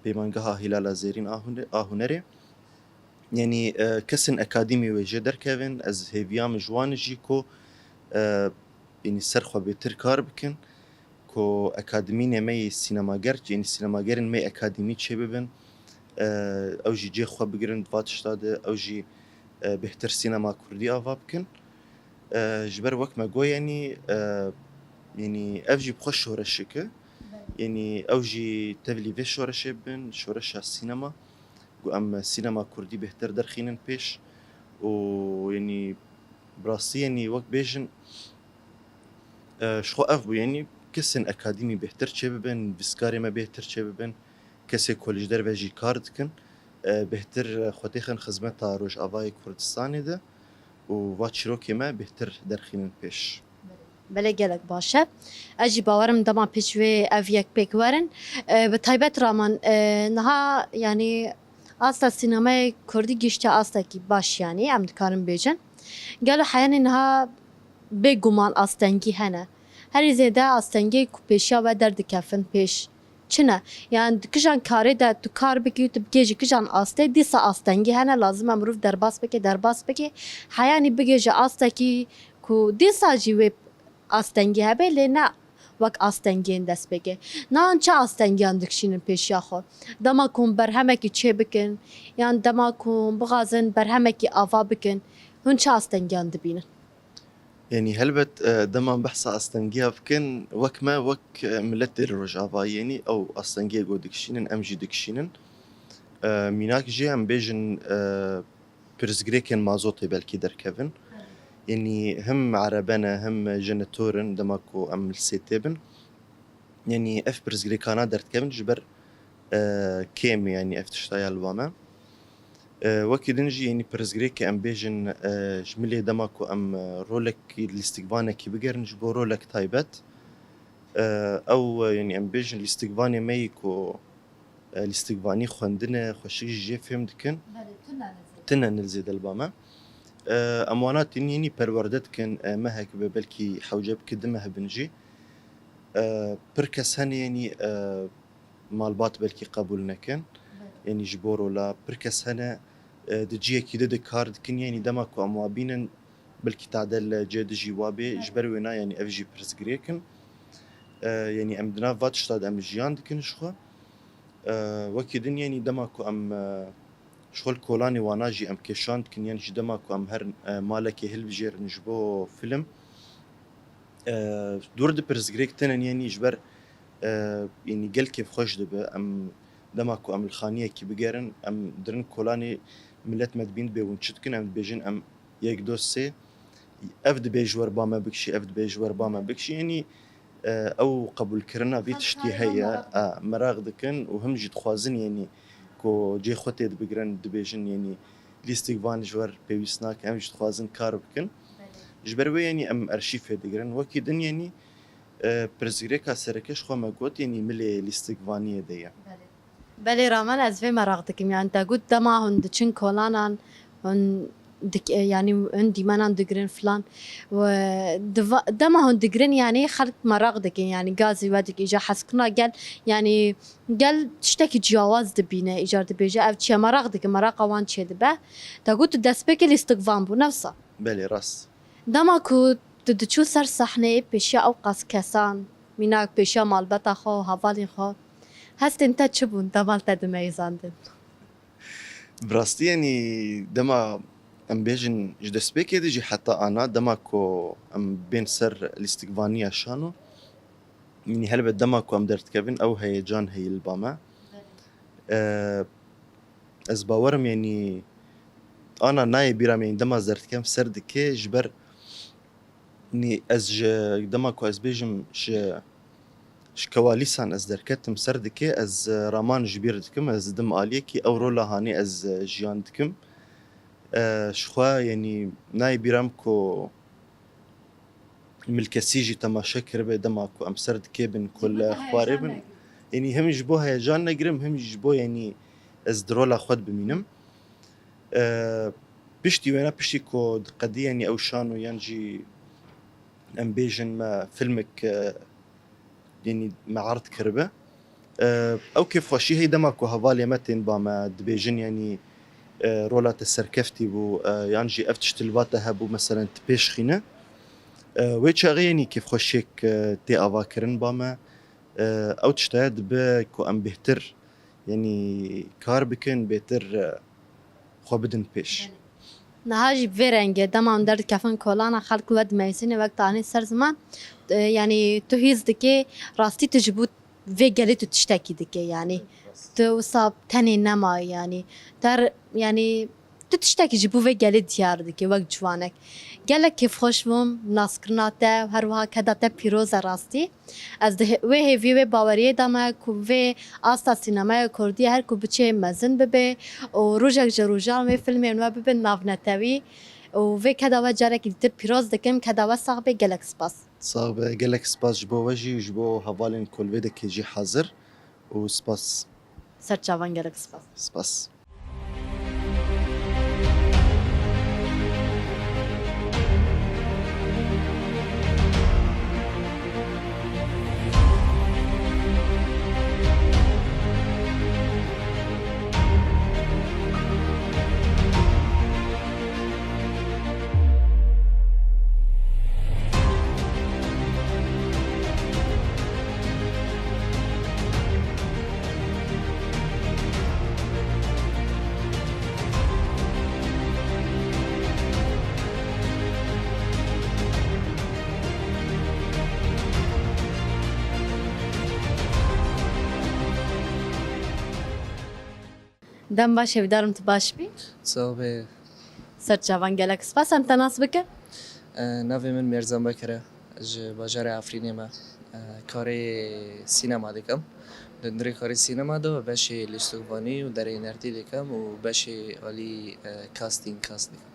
peymangeha Hîlala Zêrîn a Hune-, a Hunerê. Yenî, e, kesên akademî wê jê derkevin, ez hêviya min ji wan jî ku, e, yenî ser xwe bêtir kar bikin, ku akademînê me yê sînemager, yenî sînemagerên me yê akademî çêbibin, e, ew jî cê xwe bigirin di va tişta de, ew jî, e, bêhtir sînema kurdî ava bikin. E, ji ber wek me got, yenî, e, yenî ev jî bi xwe şoreşek e. Yenî ew jî tevlî vê şoreşê bibin, şoreşa sînema. Ku em sînema kurdî bêhtir derxînin pêş û, yenî, bi rastî, yenî, wek bêjin, e, ji xwe ev bû, yenî, kesên akademî bêhtir çêbibin, nivîskarê me bêhtir çêbibin, kesê ku li ji derve jî kar dikin, e, bêhtir, e, xwe têxin xizmeta Rojavayê Kurdistanê de û va çîrokê me bêhtir derxînin pêş. Belê, gelek baş e. Ez jî bawerim dema pêş wê ev yek pêk werin. E, bi taybet Raman, e, niha, yanî, asta sînemayê kurdî gişte astekî baş, yanî, em dikarin bêjin. Gelo heyanî niha bêguman astengî hene. Herî zêde astengiyê ku pêşiya we derdikevin pêş çi ne? Yan di kijan karê de tu kar bikî û tu bigêjî kijan astê, dîsa astengî hene, lazim e mirov derbas bike, derbas bike. Heyanî bigêje astekî ku dîsa jî wê astengî hebe, lê ne wek astengiyên destpêkê. Nihan çi astengiyan dikişînin pêşiya xwe? Dema ku hûn berhemekî çê bikin, yan dema ku hûn bixwazin berhemekî ava bikin, hûn çi astengiyan dibînin? Yanî helbet, e, dema em behsa astengiya bikin, wek me, wek, e, miletê li Rojavayê, yanî ew astengiyê ku dikişînin, em jî dikişînin. E, mînak jî em bêjin, e, pirsgirêkên mazotê belkî derkevin. Yanî him erebe ne, him jenetor in, dema ku em li sêtê bin. Yanî ev pirsgirêkana derdikevin ji ber, e, kêm, yanî ev tişta ya li ba me. E, wekî din jî, yanî pirsgirêkê em bêjin, e, ji milê dema ku em, e, rolekî lîstikvanekî bigerin ji bo rolek taybet. E, ew, e, yanî em bêjin lîstikvanê me yî ku, e, lîstikvanî xwendine, xweşik jî jê fêm dikin. Belê, tune li zêde. Tune li zêde li ba me. E, em wana tînin, yanî perwerde dikin, e, mehek be, belkî hewce bike du meh bin jî. E, pir kes hene, yanî, e, malbat belkî qebûl nekin. Belê. Yanî ji bo rola pir kes hene, e, di ciyekî di di kar dikin, yanî dema ku em wa bînin, belkî tadel cê di jî wa bê, ji ber wêna, yanî ev jî pirsgirêk in. E, yanî em di nav va tişta de em jiyan dikin ji xwe. E, wekî din, yanî dema ku em, e, ji xwe li kolanê wana jî em kêşan dikin, yanî ji dema ku em her, e, malekê hilbijêrin ji bo fîlm, e, dûr di pirsgirêk tinin, yanî ji ber, e, yanî gel kêfxweş dibe. Em dema ku em li xaniyekî bigerin, em dirin kolanê milet me dibîn dibê hûn çi dikin, em dibêjin em yek, do, sê, ev dibê ji we re ba me bikişî, ev dibê ji we re ba me bikişî. Yanî, e, ew qebûlkirina vî tiştî heye, e, meraq dikin û him jî dixwazin, yanî ku cê xwe tê dibigirin, dibêjin, yanî lîstikvan ji we re pêwîst nake, em jî dixwazin kar bikin. Belê. Ji ber wê, yanî em erşîfê digirin. Wekî din, yanî, e, pirsgirêka sereke ji xwe me got, yanî milê lîstikvaniyê de ye. Belê. Belê Raman, ez vê meraq dikim. Yanî te got dema hûn diçin kolanan, hûn dik-, e, yanî hûn dîmenan digirin filan. We diva-, dema hûn digirin, yanî xelk meraq dikin. Yanî gazî we dikin, îcar hezkirina gel, yanî gel tiştekî ciyawaz dibîne, îcar dibêje, ev çi ye, meraq dikin, meraqa wan çêdibe. Te got tu destpêkê lîstikvan bû, ne wisa? Belê, rast. Dema ku tu diçû ser sehneyê pêşiya ew qas kesan, mînak pêşiya malbeta xwe û hevalên xwe, hestên te çi bûn dema li te dimeyizandin? Bi rastî, yanî dema em bêjin ji destpêkê de jî heta ana, dema ku em bên ser lîstikvaniya şano, yanî helbet dema ku em derdikevin ew heyecan heye li ba me. E, ez bawerim, yanî ana nayê bîra me, yanî dema ez derdikem ser dike, ji ber, yanî ez ji dema ku ez bêjim ji Ji Kewalîsan ez derketim ser dikê, ez, e, raman ji bîr dikim, ez didim aliyekî, ew rola hanê ez, e, jiyan dikim. E, ji xwe, yanî, nayê bîra min ku milkesî jî temaşe kiribe dema ku em ser dikê bin, ku li xwarê bin. Yanî hem ji bo heyecan negirim, hem jî ji bo, yanî, ez di rola xwe de bimînim. E, piştî wêna, piştî ku diqedî, yanî, ew şano yan jî em bêjin me filmek, e, yanî me erd kiribe. E, ew kêfxweşî hey dema ku hevalê me tên ba me dibêjin, yanî, e, rola te serkeftî bû, e, yan jî ev tişt li ba te hebû, meselen tu pêş xîne. E, wê çaxê, yanî, kêfxweşiyek, e, tê avakirin ba me. E, ew tiştaya dibe ku em bêhtir, yanî, kar bikin, bêhtir, e, xwe bidin pêş. Niha jî bi vê rengê dema em derdikevin kolana, xelk we dinivîsîne wek tanî ser ziman, e, yanî tu hîs dikê rastî tu ji bo vê gelê tu tiştekî dikê, yanî tu wisa tenê nema, yanî ter, yanî tu tiştekî ji bo vê gelê diyar dikê wek ciwanek. Gelek kêfxweş bûm, naskirina te û her wiha keda te pîroz e rastî. Ez di hê-, wê hêviyê, wê baweriyê de me ku vê asta sînemaya kurdî her ku biçe mezin bibe û rojek ji rojan wê filmên we bibin navnetewî û vê keda we carekî dîtir pîroz dikim. Keda we sax be, gelek spas. Sax be, gelek spas ji bo we jî û ji bo hevalên ku li vê dekê jî hazir û spas. Ser çavan, gelek spas. Spas. Dem baş, hêvîdarim tu baş bî. Sax be. Ser çavan, gelek spas. Em te nas bikin? E, navê min Mêrzan Bekir e. Ji bajarê Efrînê me. E, karê sînema dikim. Di hundirê karê sînema de beşê lîstikvanî û derhênertî dikim û beşê alî, e, casting, cast dikim.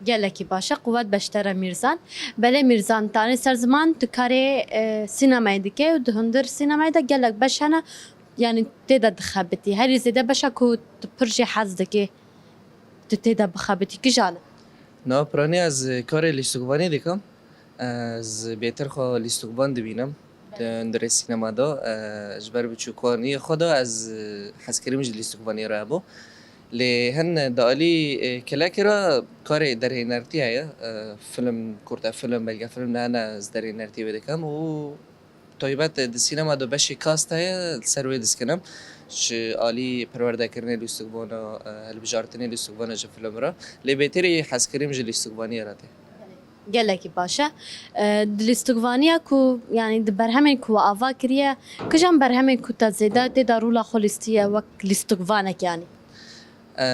Gelekî baş e, quwet beşdar e Mîrzan. Belê Mîrzan, tanî ser ziman tu karê, e, sînemayê dike û di hundir sînemayê de gelek beş hene, yanî tê de dixebitî. Herî zêde beşa ku tu pir jê hez dikî, tu tê de bixebitî, kijan e? Niha piranî ez karê lîstikvanî dikim. Ez bêtir xwe lîstikvan dibînim di hundirê sînema de. Ji ber biçûkvaniyê xwe de ez hezkirim ji lîstikvaniyê re hebû. Lê hin di alî, e, kelekê re karê derhênertî heye. E, film, kurte film, belge film ne hene ez derhênertî wê dikim û taybet di sînema de beşê cast heye, li ser wê diskinim. Ji alî perwerdekirinê lîstikvana, e, hilbijartinê lîstikvana ji film re. Lê bêtirî hezkirim ji lîstikvaniyê re tê. Gelekî baş e. E, di lîstikvaniya ku, yanî di berhemên ku we ava kiriye, kijan berhemên ku te zêde tê de rola xwe lîstiye wek lîstikvanek yanî? E,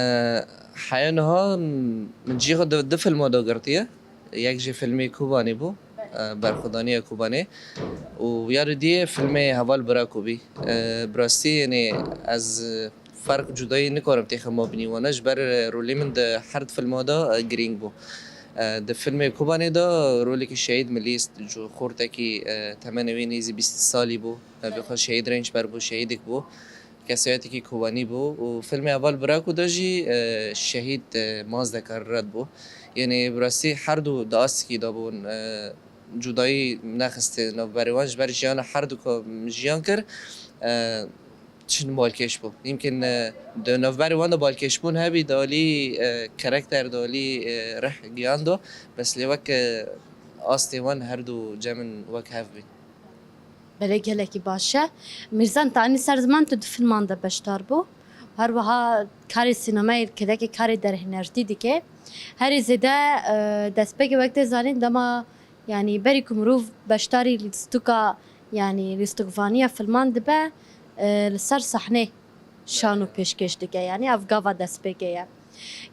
heya niha min cî xwe di, di filma de girtiye. Yek jî filmê Kobanê bû, e, berxwedaniya Kobanê. Û ya didiyê filmê Heval Bira Ku bî. E, bi rastî, yanî ez ferq cudayî nikarim têxima binî wana, ji ber, e, rolê min di her di filma de, e, girîng bû. E, di filmê Kobanê de rolekî şehîd milîst, ji xortekî, e, temenê wê nêzî bîst salî bû. Navê xwe Şehîd Rençber bû, şehîdek bû. Kesayetekî Kobanî bû û filmê Heval Bira Ku de jî, e, şehîd, e, Mazdeka Red bû. Yanî bi rastî her du di astikî de bûn. E, cudayî nexiste navberê wan, ji ber jiyana her du ku jiyan kir, e, çin balkêş bû. Yimkin, e, di navberê wan de balkêşbûn hebî, di alî, e, karakter, di alî, e, rih giyan de, bes lê wek, e, astê wan her du cem in wek hev bîn. Belê, gelekî baş e. Mîrzan, tanî ser ziman tu di filman de beşdar bû. Her wiha karê sînemayê, kedekê karê derhênertî dike. Herî zêde, e, destpêkê wek tê zanîn dema, yanî berî ku mirov beşdarî lîstûka, yanî lîstûkvaniya filman dibe, e, li ser sahnê şano pêşkêş dike. Yanî ev gava destpêkê ye.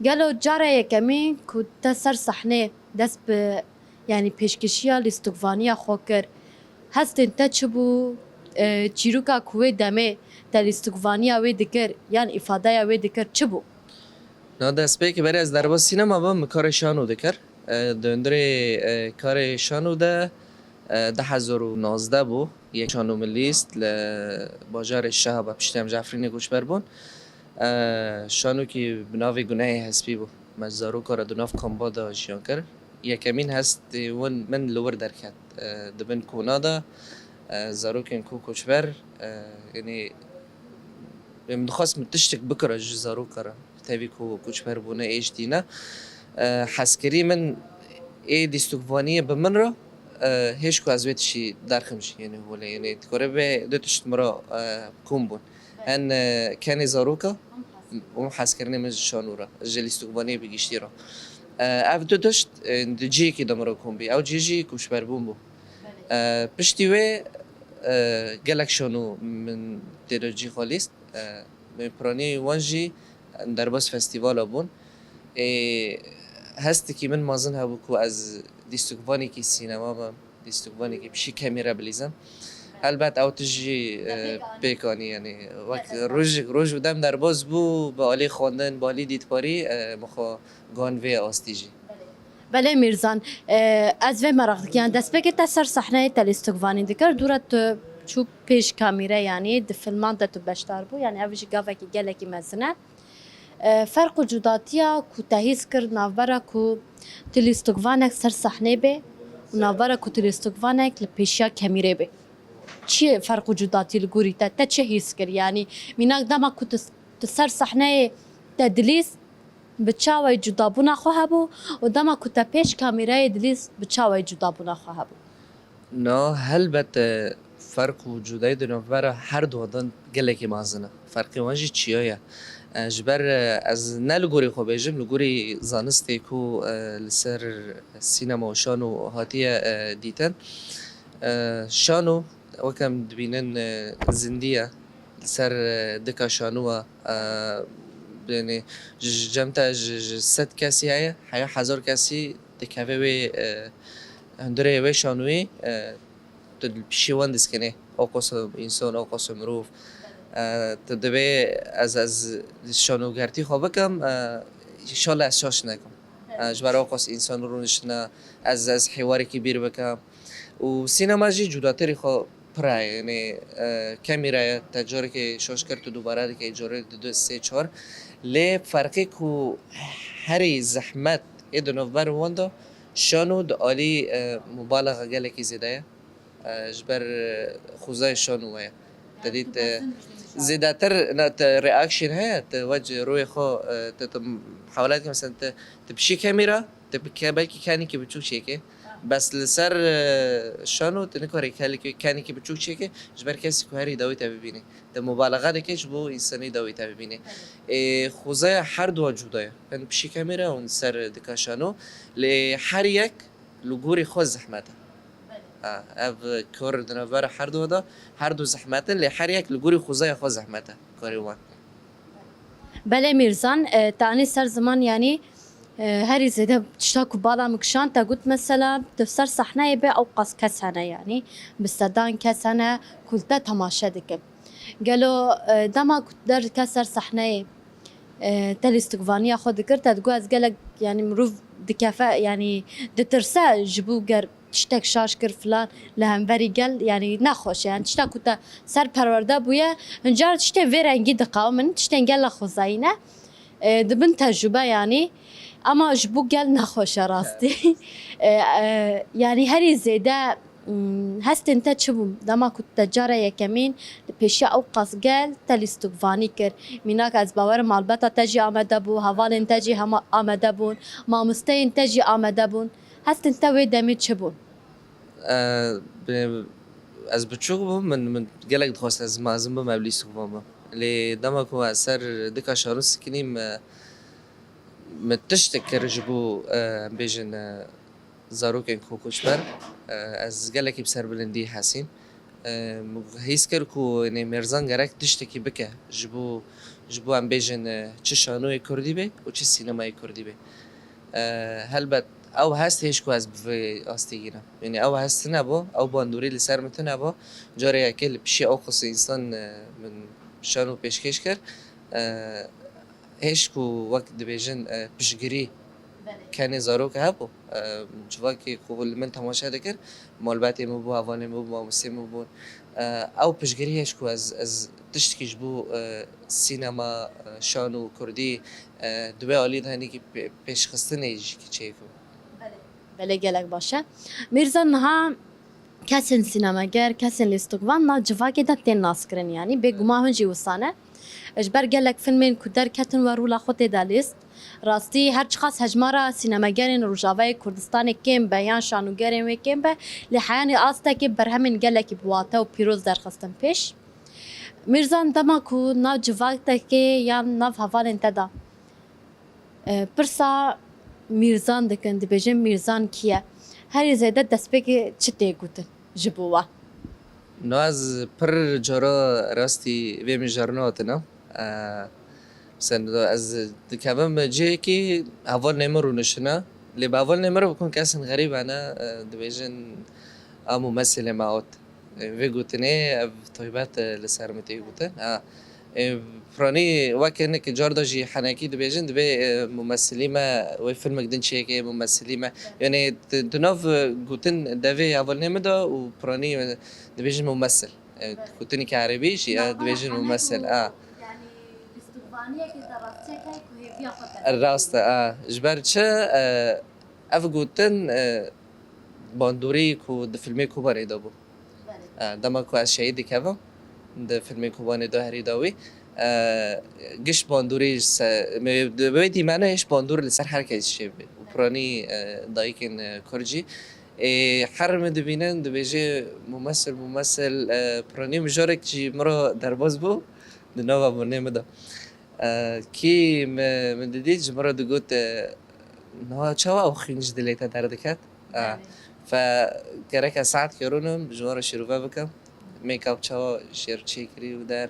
Gelo cara yekemîn ku te ser sahnê dest bi, yanî pêşkêşiya lîstûkvaniya xwe kir, hestên te çi bû? e, çîroka ku wê demê te lîstikvaniya wê dikir yan îfadeya wê dikir çi bû? Na destpêkê berê ez derbas sînema bim, min karê şano dikir. E, di hundirê, e, karê şano de, e, du hezar û nozdeh bû. Yek şano min lîst li bajarê Şehaba, piştî em ji Efrînê koçber bûn. E, şanokî bi navê Gunehê Hespî bû. Me ji zaroka re di nav kamba de jiyan kir. Yekemîn hestê win min li wir derket. E, di bin kona de, e, zarokên ku koçber, e, yanî, min dixwest min tiştek bikira ji zaroka re. Tevî ku koçber bûne ê ji dîne. E, hezkirî min ê dîstokvaniyê bi min re, e, hêj ku ez wê tiştî derxim jî, yanî holê, yanî dikare vê du tişt min re, e, kom bûn. Hen, e, kenê zaroka û hezkirinê min ji şano re, ji lîstokvaniyê bi giştî re. E, ev du tişt, e, di cihekî de min re kom bî. Ew cih jî koçberbûn bû. E, piştî wê, e, gelek şano min tê de cî xwe lîst. E, Piranî wan jî derbas festîvala bûn. Ê, hestekî min mezin hebû ku ez dîstokvanekî sînema bim, dîstokvanekî pişî kemîre bilîzim. Helbet ew tişt jî, e, pêk anî, yanî wek roj, roj û dem derbas bû, bi alî xwendin, bi alî dîtbarî, e, min xwe gan vê astî jî. Belê Mîrzan, e, ez vê meraq dikim. Yan destpêkê te ser sehneyê te lîstikvanî dikir, dû re tu çû pêş kamîre, yanî di filman de tu beşdar bû, yanî ev jî gavekî gelekî mezin e. E, ferq û cudatiya ku te hîs kir navbera ku tu lîstikvanek ser sehneyê bê û navbera ku tu lîstikvanek li pêşiya kamîrê bê. Çi ye ferq û cudatî li gorî te? Te çi hîs kir? Yanî mînak dema ku tu, tu ser sehneyê te dilîst, bi çawa yî cudabûna xwe hebû û dema ku te pêş kamîreyê dilîst, bi çawa yî cudabûna xwe hebû? Na, helbet, e, ferq û cudayî di navbera her du de gelekî mezin e. Ferqê wan jî çiya ye? E, ji ber, e, ez ne li gorî xwe bêjim, li gorî zanistê ku, e, li ser sînema û şano hatiye, e, dîtin. E, şano, wek em dibînin, e, zindî ye. Li ser, e, dika şano e, e, yanî ji cem te ji, ji sed kesî heye, heya hezar kesî dikeve wê, e, hundirê wê şanoyê, e, tu li pişî wan diskinê. Oqas însan, oqas mirov. E, tu dibê ez, ez şanogertî xwe bikim, e, înşallah ez şaş nekim. E, ji ber oqas însan rûniştine, ez, ez hêwarekî bîr bikim. Û sînema jî cudatirî xwe pir e, yanî, e, kemîre ye, te carekê şaş kir, tu dubare dikey, carekê didu, sê, çar. Lê ferqê ku herî zehmet ê di navber wan de şano di alî, e, mubalaxa gelekî zêde ye. E, ji ber, e, xwezayê şano we ye. Te dît, e, zêdetir, na, te reaction heye, te wec rûyê xwe, e, te, te hewlet, mesela te, te pişî kemîra, te bi ke-, belkî kenekî biçûk çêke. Bes li ser, e, şano tu nikarî kelekî, kenekî biçûk çêke, ji ber kesî ku herî dawî te bibînî. Te mubalaxa dike ji bo însanî dawî te bibînî. Ê, xwezaya her dua cuda ye. Hin pişî kemîre hûn ser dika şano. Lê her yek li gorî xwe zehmet e. Ha, ev kar di navbera her dua de, her du zehmet in, lê her yek li gorî xwezaya xwe zehmet e, karê wan. Belê Mîrzan, e, te anî ser ziman, yanî, e, herî zêde tişta ku bala min kişand, te got mesela tu ser sehneyê bê ew qas kes hene, yanî bi sedan kes hene ku li te temaşe dikin. Gelo, e, dema ku tu derdike ser sehneyê, e, te lîstikvaniya xwe dikir, te digot ez gelek, yanî mirov dikefe, yanî ditirse ji bo ger tiştek şaş kir filan li hemberî gel, yanî nexweş e. Yanî tişta ku te ser perwerde bûye, hincar tiştê vê rengî diqewimin, tiştên gelek xwezayî ne. E, dibin tecrube yanî. Ema ji bo gel nexweş e rastî. E, e, yanî herî zêde, mm, hestên te çi bûn? Dema ku te cara yekemîn li pêşiya ew qas gel te lîstikvanî kir. Mînak ez bawerim malbata te jî amade bû, hevalên te jî hema amade bûn, mamosteyên te jî amade bûn. Hestên te wê demê çi bûn? E, bi-, ez biçûk bûm, min, min gelek dixwest ez mezin bim, ev lîstikvan bim. Lê dema ku ez ser dika şano sikinîm, e, min tiştek kir ji bo, e, em bêjin, e, zarokên ku koçber, e, ez gelekî bi serbilindî hesîm. E, min hîs kir ku, yanî, Mêrzan gerek tiştekî bike ji bo, ji bo em bêjin, e, çi şanoyê kurdî be û çi sînemayê kurdî be. E, helbet ew hest hêj ku ez bi vê astê gînim. Yanî ew hest tune bû, ew bandorî li ser min tune bû. Carê yekê li pişî ew qisê însan, e, min şano pêşkêş kir. E, hêj ku wek dibêjin, e, piştgirî Belê. kenê zarok hebû. E, civakê ku li min temaşe dikir, malbatê min bû, hevalê min bû, mamostê min bûn. E, ew piştgirî hêj ku ez, ez tiştkî ji bo, e, sînema, e, şano kurdî, e, di wê alî de hinekî pê-, pêşxistinê jî çêbû. Belê, gelek baş e. Mîrzan, niha kesên sînemeger, kesên lîstikvan nav civakê de tên naskirin, yanî bêguman hûn jî wisa ne. Ji ber gelek filmên ku derketin we rûla xwe tê de lîst. Rastî, her çiqas hejmara sînemegerên Rojavayê Kurdistanê kêm be yan şanogerên wê kêm be, lê heyanî astekê berhemên gelekî bi wate û pîroz derxistin pêş. Mîrzan, dema ku nav civatekê yan nav hevalên te de, e, pirsa Mîrzan dikin, dibêjin, Mîrzan kî ye? Herî zêde destpêkê çi tê gotin ji bo we? No, ez pir cara rastî vê mijarine hatine. E, mesela ez dikevim cihekî hevalnê min rûniştine. Lê bi hevalnê min re bikin kesên xerîb hene, e, dibêjin, a mumesilê me hat. E, vê gotinê ev taybet, e, li ser min tê gotin. Ha. E, piranî wek hinek car de jî henekî dibêjin, dibê, e, mumesilî me, wê filmek din çêke, mumesilî me. Yanî di, di nav, e, gotin devê hevalnê min de û piranî, e, dibêjin mumesil. E, gotinekî erebî jî, e, dibêjin mumesil. A. Rast e, a. Ji ber çi, e, ev gotin, e, bandorî ku di filmê Kobanê de bû. E, dema ku ez şehîd dikevim, di filmê Kobanê de herî dawî, e, giş bandorî ji se-, me, di wê dîmenê hiş bandor li ser her kes çêbû. Û piranî, e, dayikên, e, kurd jî, ê, her min dibînin, dibêje, mumesil, mumesil, e, piranî mijarek jî min re derbas bû, di nava bûnê min de. E, kî mi, min didît, ji min re digot, e, niha çawa ew xwîn ji dilê te derdiket? E, Belê. Fe gerek ez saetkê rûnim, ji wan re şîrove bikim. Make-up çawa şêr çêkirî û der.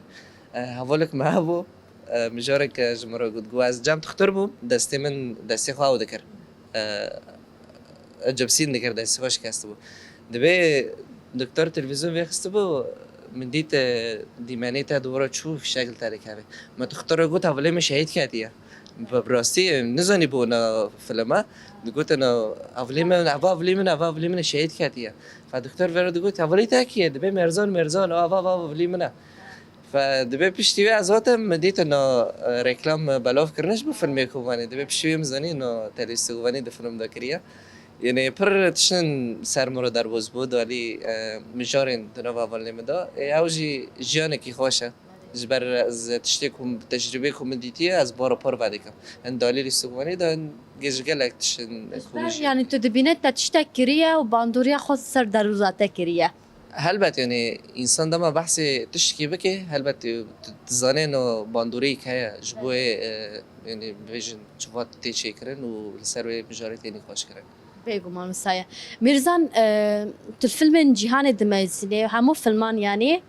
E, hevalek me hebû, e, mijarek, e, ji min re got, got, ez cem dixtir bûm, destê min, destê xwe ew dikir. E, cipsîn dikir, destê xwe şikestibû. Dibê doktor televîzyon vêxistibû, min dît, e, dîmenê te dûra çû fişek li te dikeve. Me doktora got, hevalê min şehîd ketiye. Bi rastî, e, nizanî bû na filma. Digotin, e, hevalê min, eva hevalê min, eva hevalê min şehîd ketiye. Fa doktor vêre digot, hevalê te kî ye? Dibê Mêrzan, Mêrzan, eva, eva hevalê min e. Fe dibê piştî wê ez hatim, min dîtin na, e, reklam, e, belav kirine ji bo filmê Kobanê. Dibê piştî wê min zanî na televîzyon Kobanê di film de kiriye. Yanî pir tiştin ser min re derbas bû, di alî, e, mijarên di nava hevalnê min de. Ê, ew jî jiyanekî xweş e. Ji ber ez tiştê ku, tecrûbê ku min dîtiye, ez bar û par vedikim. Hin di alî lîstikvanê de hin ji gelek tiştin Ji ber, komî jî. Yanî tu dibîne te tiştek kiriye û bandoriya xwe ser derûza te kiriye. Helbet, yanî însan dema behsê tiştekî bike, helbet, tu, tu dizanê no bandoriyek heye ji bo wê, e, yanî bibêjin çivat tê çêkirin û li ser wê mijarê tê nîqaş kirin. Bêguman wisa ye. Mîrzan, e, tu filmên cîhanê dimeyzînê, hemû filman yanî,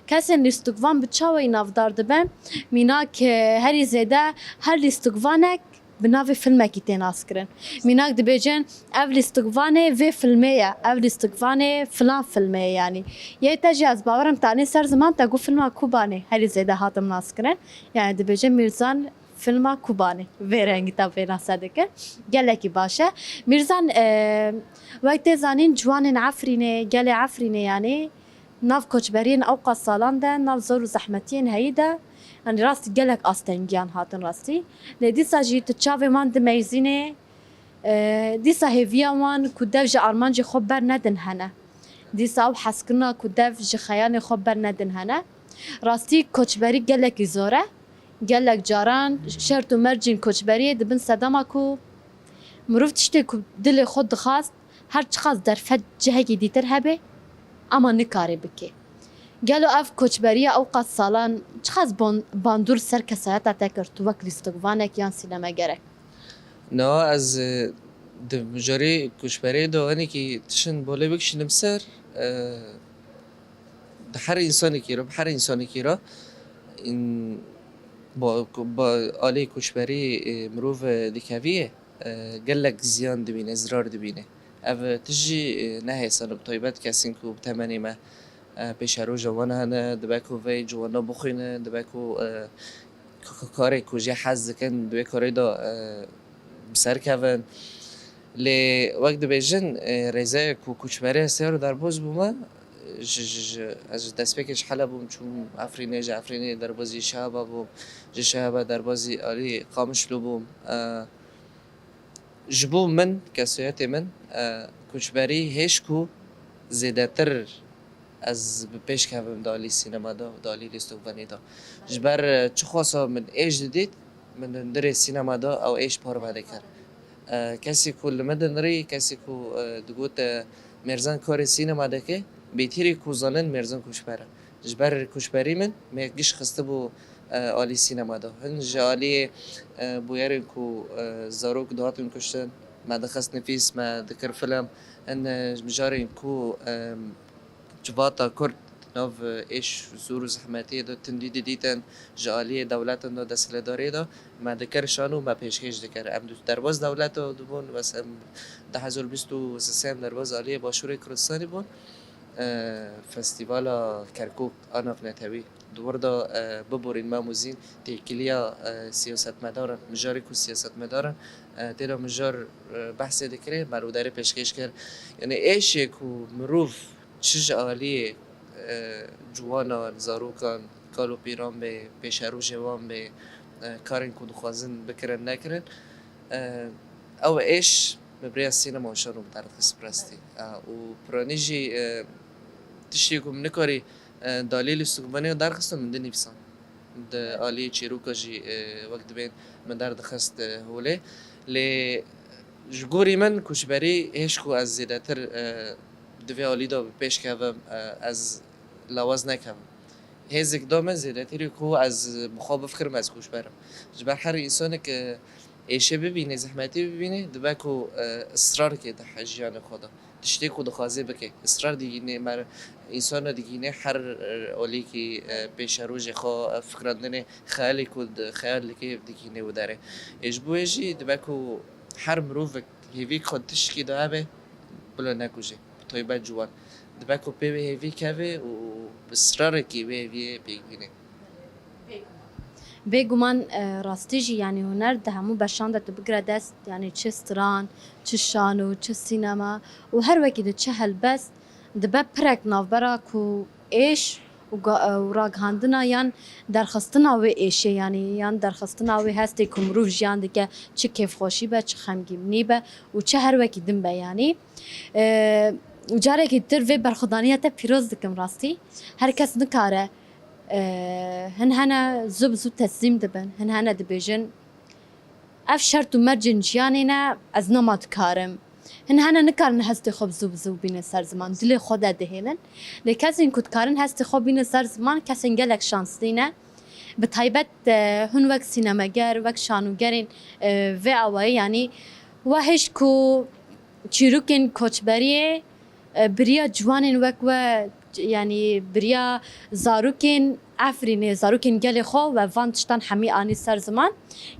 kesên lîstikvan bi çawa wî navdar dibe? Mînak, e, herî zêde her lîstikvanek bi navê filmekî tê naskirin. Mînak dibêjin, ev lîstikvanê vê filmê ye, ev lîstikvanê filan filmê ye yanî. Yê te jî ez bawerim te anî ser ziman te got filma Kubanê herî zêde hatim naskirin. Yanî dibêjin Mîrzan filma Kubanê. Vê rengî te pênase dike. Gelekî baş e. Mîrzan, e, wek tê zanîn ciwanên Efrînê, gelê Efrînê yanî, nav koçberiyên ewqas salan de, nav zor û zehmetiyên heyî de, yanî rast gelek astengiyan hatin rastî. Lê dîsa jî tu çavê wan dimeyzînê, e, dîsa hêviya wan ku dev ji armancê xwe bernedin hene. Dîsa ew hezkirina ku dev ji xeyalê xwe bernedin hene. Rastî koçberî gelekî zor e. Gelek caran şert û mercên koçberiyê dibin sedema ku mirov tiştê ku dilê xwe dixwast, her çiqas derfet cihekî dîtir hebe, ama nikare bike. Gelo ev koçberiya ewqas salan çiqas ban-, bandor ser kesayeta te kir, tu wek lîstikvanek yan sînemegerek? Na, ez, e, di mijarê koçberiyê de hinekî tiştin bolê bikişînim ser, e, di her însanekî re, bi her însanekî re, in, ba, ba alê koçberî, e, mirov, e, dikevî ye. e, gelek ziyan dibîne, zirar dibîne. Ev tişt jî, e, ne hêsan e, bi taybet kesên ku bi temenê me, e, pêşeroja wan hene, dibe ku vê ciwana bixwînin, dibe ku, e, k-, k-, karê ku jê hez dikin, di wê karê de, e, bi ser kevin. Lê wek dibêjin, e, rêzeyek ku koçberê sêr derbaz bûme, ji, ji, ji, ez ji destpêkê ji Heleb bûm, çûm Efrînê, ji Efrînê derbazî Şehaba bûm, ji Şehaba derbazî alî Qamişlo bûm. E, Ji bo min, kesayetê min, e, koçberî hêj ku zêdetir ez bi pêş kevim di alî sînema de û di alî lîstikvanê de. Ji ber, e, çiqasa min êj didît, min di hundirê sînema de ew êj par vedikir. E, kesî ku li min dinirî, kesî ku, e, digot, e, mêrzan karê sînema dike, bêtirî ku zanin mêrzan koçber e. Ji ber koçberî min, me giş xistibû, e, alî sînema de. Hin ji aliyê, e, bûyerên ku, e, zarok dihatin kuştin, me dixist nifîs, me dikir film. Hin, e, mijarên ku, e, civata Kurd di nav êş, zor û zehmetiyê de tundî didîtin, ji aliyê dewletin de, desthiledariyê de me dikir şan û me pêşkêş dikir. Em du-, derbaz dewleta dibûn, bes em du hezar bîst û sê em derbaz aliyê Başûrê Kurdistanê bûn. E, Festîvala Kerkûk a navnetewî. Di wir de, e, biborîn Mam û Zîn têkiliya, e, siyasetmedaran, mijarê ku siyasetmedaran, e, tê de mijar, e, behsê dikirê, me li wê derê pêşkêş kir. Yanî êşê ku mirov çi ji aliyê, e, ciwanan, zarokan, kal û pîran bê, pêşerojê wan bê, e, karên ku dixwazin bikirin nekirin, e, ew êş bi bi rêya sînema û şano bi derdixist bi rastî. E, û piranî jî, e, tiştê ku min nikarî, e, di aliyê lîstikvanê derxistin, min dinivîsan. Di aliyê çîroka jî, e, wek dibên min derdixist, e, holê. Lê ji gorî min koçberî hêj ku ez zêdetir, e, di vê alî de bi pêş kevim, e, ez lawaz nekem. Hêzik da min zêdetirî ku ez bi xwe bifikirim ez koçber im. Ji ber her însanek, e, êşê bibîne, zehmetî bibîne, dibe ku, e, israrkê di he-, jiyanê xwe de. Tiştê ku dixwaze bike. Israr digîne, mer-, însana digîne her, e, olîkî, e, pêşerojê xwe, e, fikrandinê, xeyalê ku di-, xeyal dike digîne wî derê. Ê ji bo wê jî dibe ku her mirovek hêvî xwe tişkî de hebe, bila nekuje. Bi taybet ciwan. Dibe ku pê wê hêvî keve û bi israrekî wê hêviyê pêk bîne. Bêguman, e, rastî jî, yanî huner di hemû beşan de tu bigire dest, yanî çi stran, çi şano, çi sînema û her wekî di çi helbest, dibe pirek navbera ku êş û ga-, û ragihandina yan derxistina wê êşê, yanî yan derxistina wê hestê ku mirov jiyan dike, çi kêfxweşî be, çi xemgînî be û çi her wekî din be, yanî. E, û carekî dir vê berxwedaniya te pîroz dikim rastî. Her kes nikare, e, hin hene zû bi zû teslîm dibin, hin hene dibêjin, ev şert û mercên jiyanê ne, ez nema dikarim. Hin hene nikarin hestê xwe bi zû bi zû bîne ser ziman, dilê xwe de dihêlin. Lê kesên ku dikarin hestê xwe bîne ser ziman, kesên gelek şanslî ne. Bi taybet, e, hûn wek sînemeger, wek şanogerên, e, vê awayî, yanî we hêj ku çîrokên koçberiyê, e, bi riya ciwanên wek we, yanî bi riya zarokên Efrînê, zarokên gelê xwe we van tiştan hemî anî ser ziman.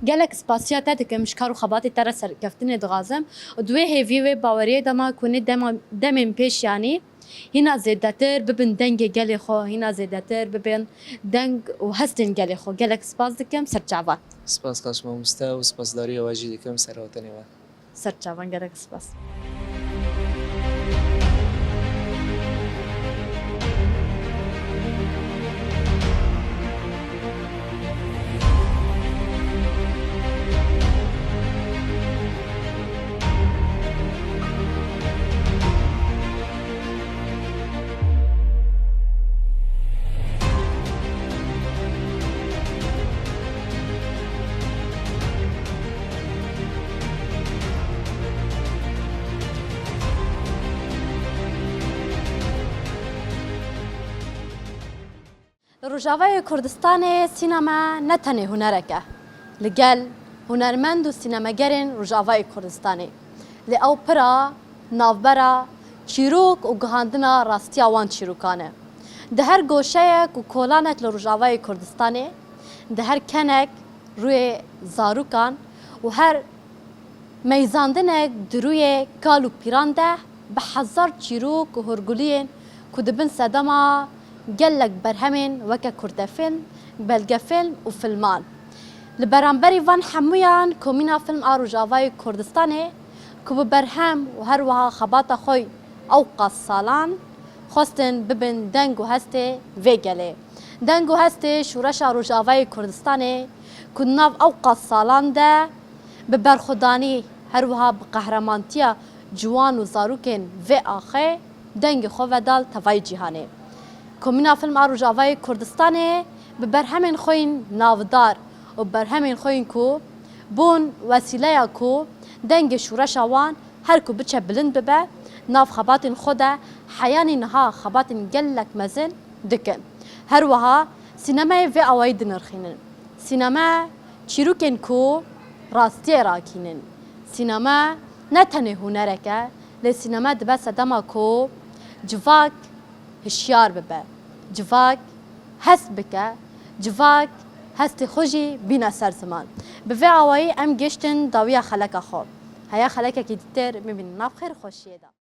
Gelek spasiya te dikim, ji kar û xebatê te re serkeftinê dixwazim û di wê hêviyê, wê baweriyê de me ku nê dema, demên pêş, yanî hîna zêdetir bibin dengê gelê xwe, hîna zêdetir bibin deng û hestên gelê xwe. Gelek spas dikim, ser çavan. Spas xweş mamoste û spasdariya we jî dikim ser hatinê we. Ser çavan, gelek spas. Li Rojavayê Kurdistanê sînema ne tenê hunerek e. Li gel hunermend û sînemegerên Rojavayê Kurdistanê, lê ew pir a navbera çîrok û gihandina rastiya wan çîrokan e. Di her goşeyek û kolanek li Rojavayê Kurdistanê, di her kenek rûyê zarokan û her Meyzandinek di rûyê kal û pîran de bi hezar çîrok û hûrguliyên ku di bin sedema gelek berhemên weke kurtefilm, belgefilm û filman. Li beramberî van hemûyan Komîna Film a Rojavayê Kurdistanê ku bi berhem û her wiha xebata xwe ew qas salan xwestin bibin deng û hestê vê gelê. Deng û hestê Şoreşa Rojavayê Kurdistanê ku di nav ew qas salan de bi berxwedanî, her wiha bi qehremantiya ciwan û zarokên vê axê dengê xwe vedal tevayê cîhanê. Komîna Film a Rojavayê Kurdistanê bi berhemên xwe yên navdar û berhemên xwe yên ku bûn wesîleya ku dengê şoreşa wan her ku biçe bilind bibe, nav xebatên xwe de heyanî niha xebatên gelek mezin dikin. Her wiha sînemayê vê awayî dinirxînin. Sînema çîrokên ku rastiyê rakînin. Sînema ne tenê hunerek e, lê sînema dibe sedema ku civak hişyar bibe, civak hest bike, civak hestê xwe jî bîne ser ziman. Bi vê awayî em gihiştin dawiya xeleka xwe. Heya xelekekî dîtir bimînin nav xêr û xweşiyê de.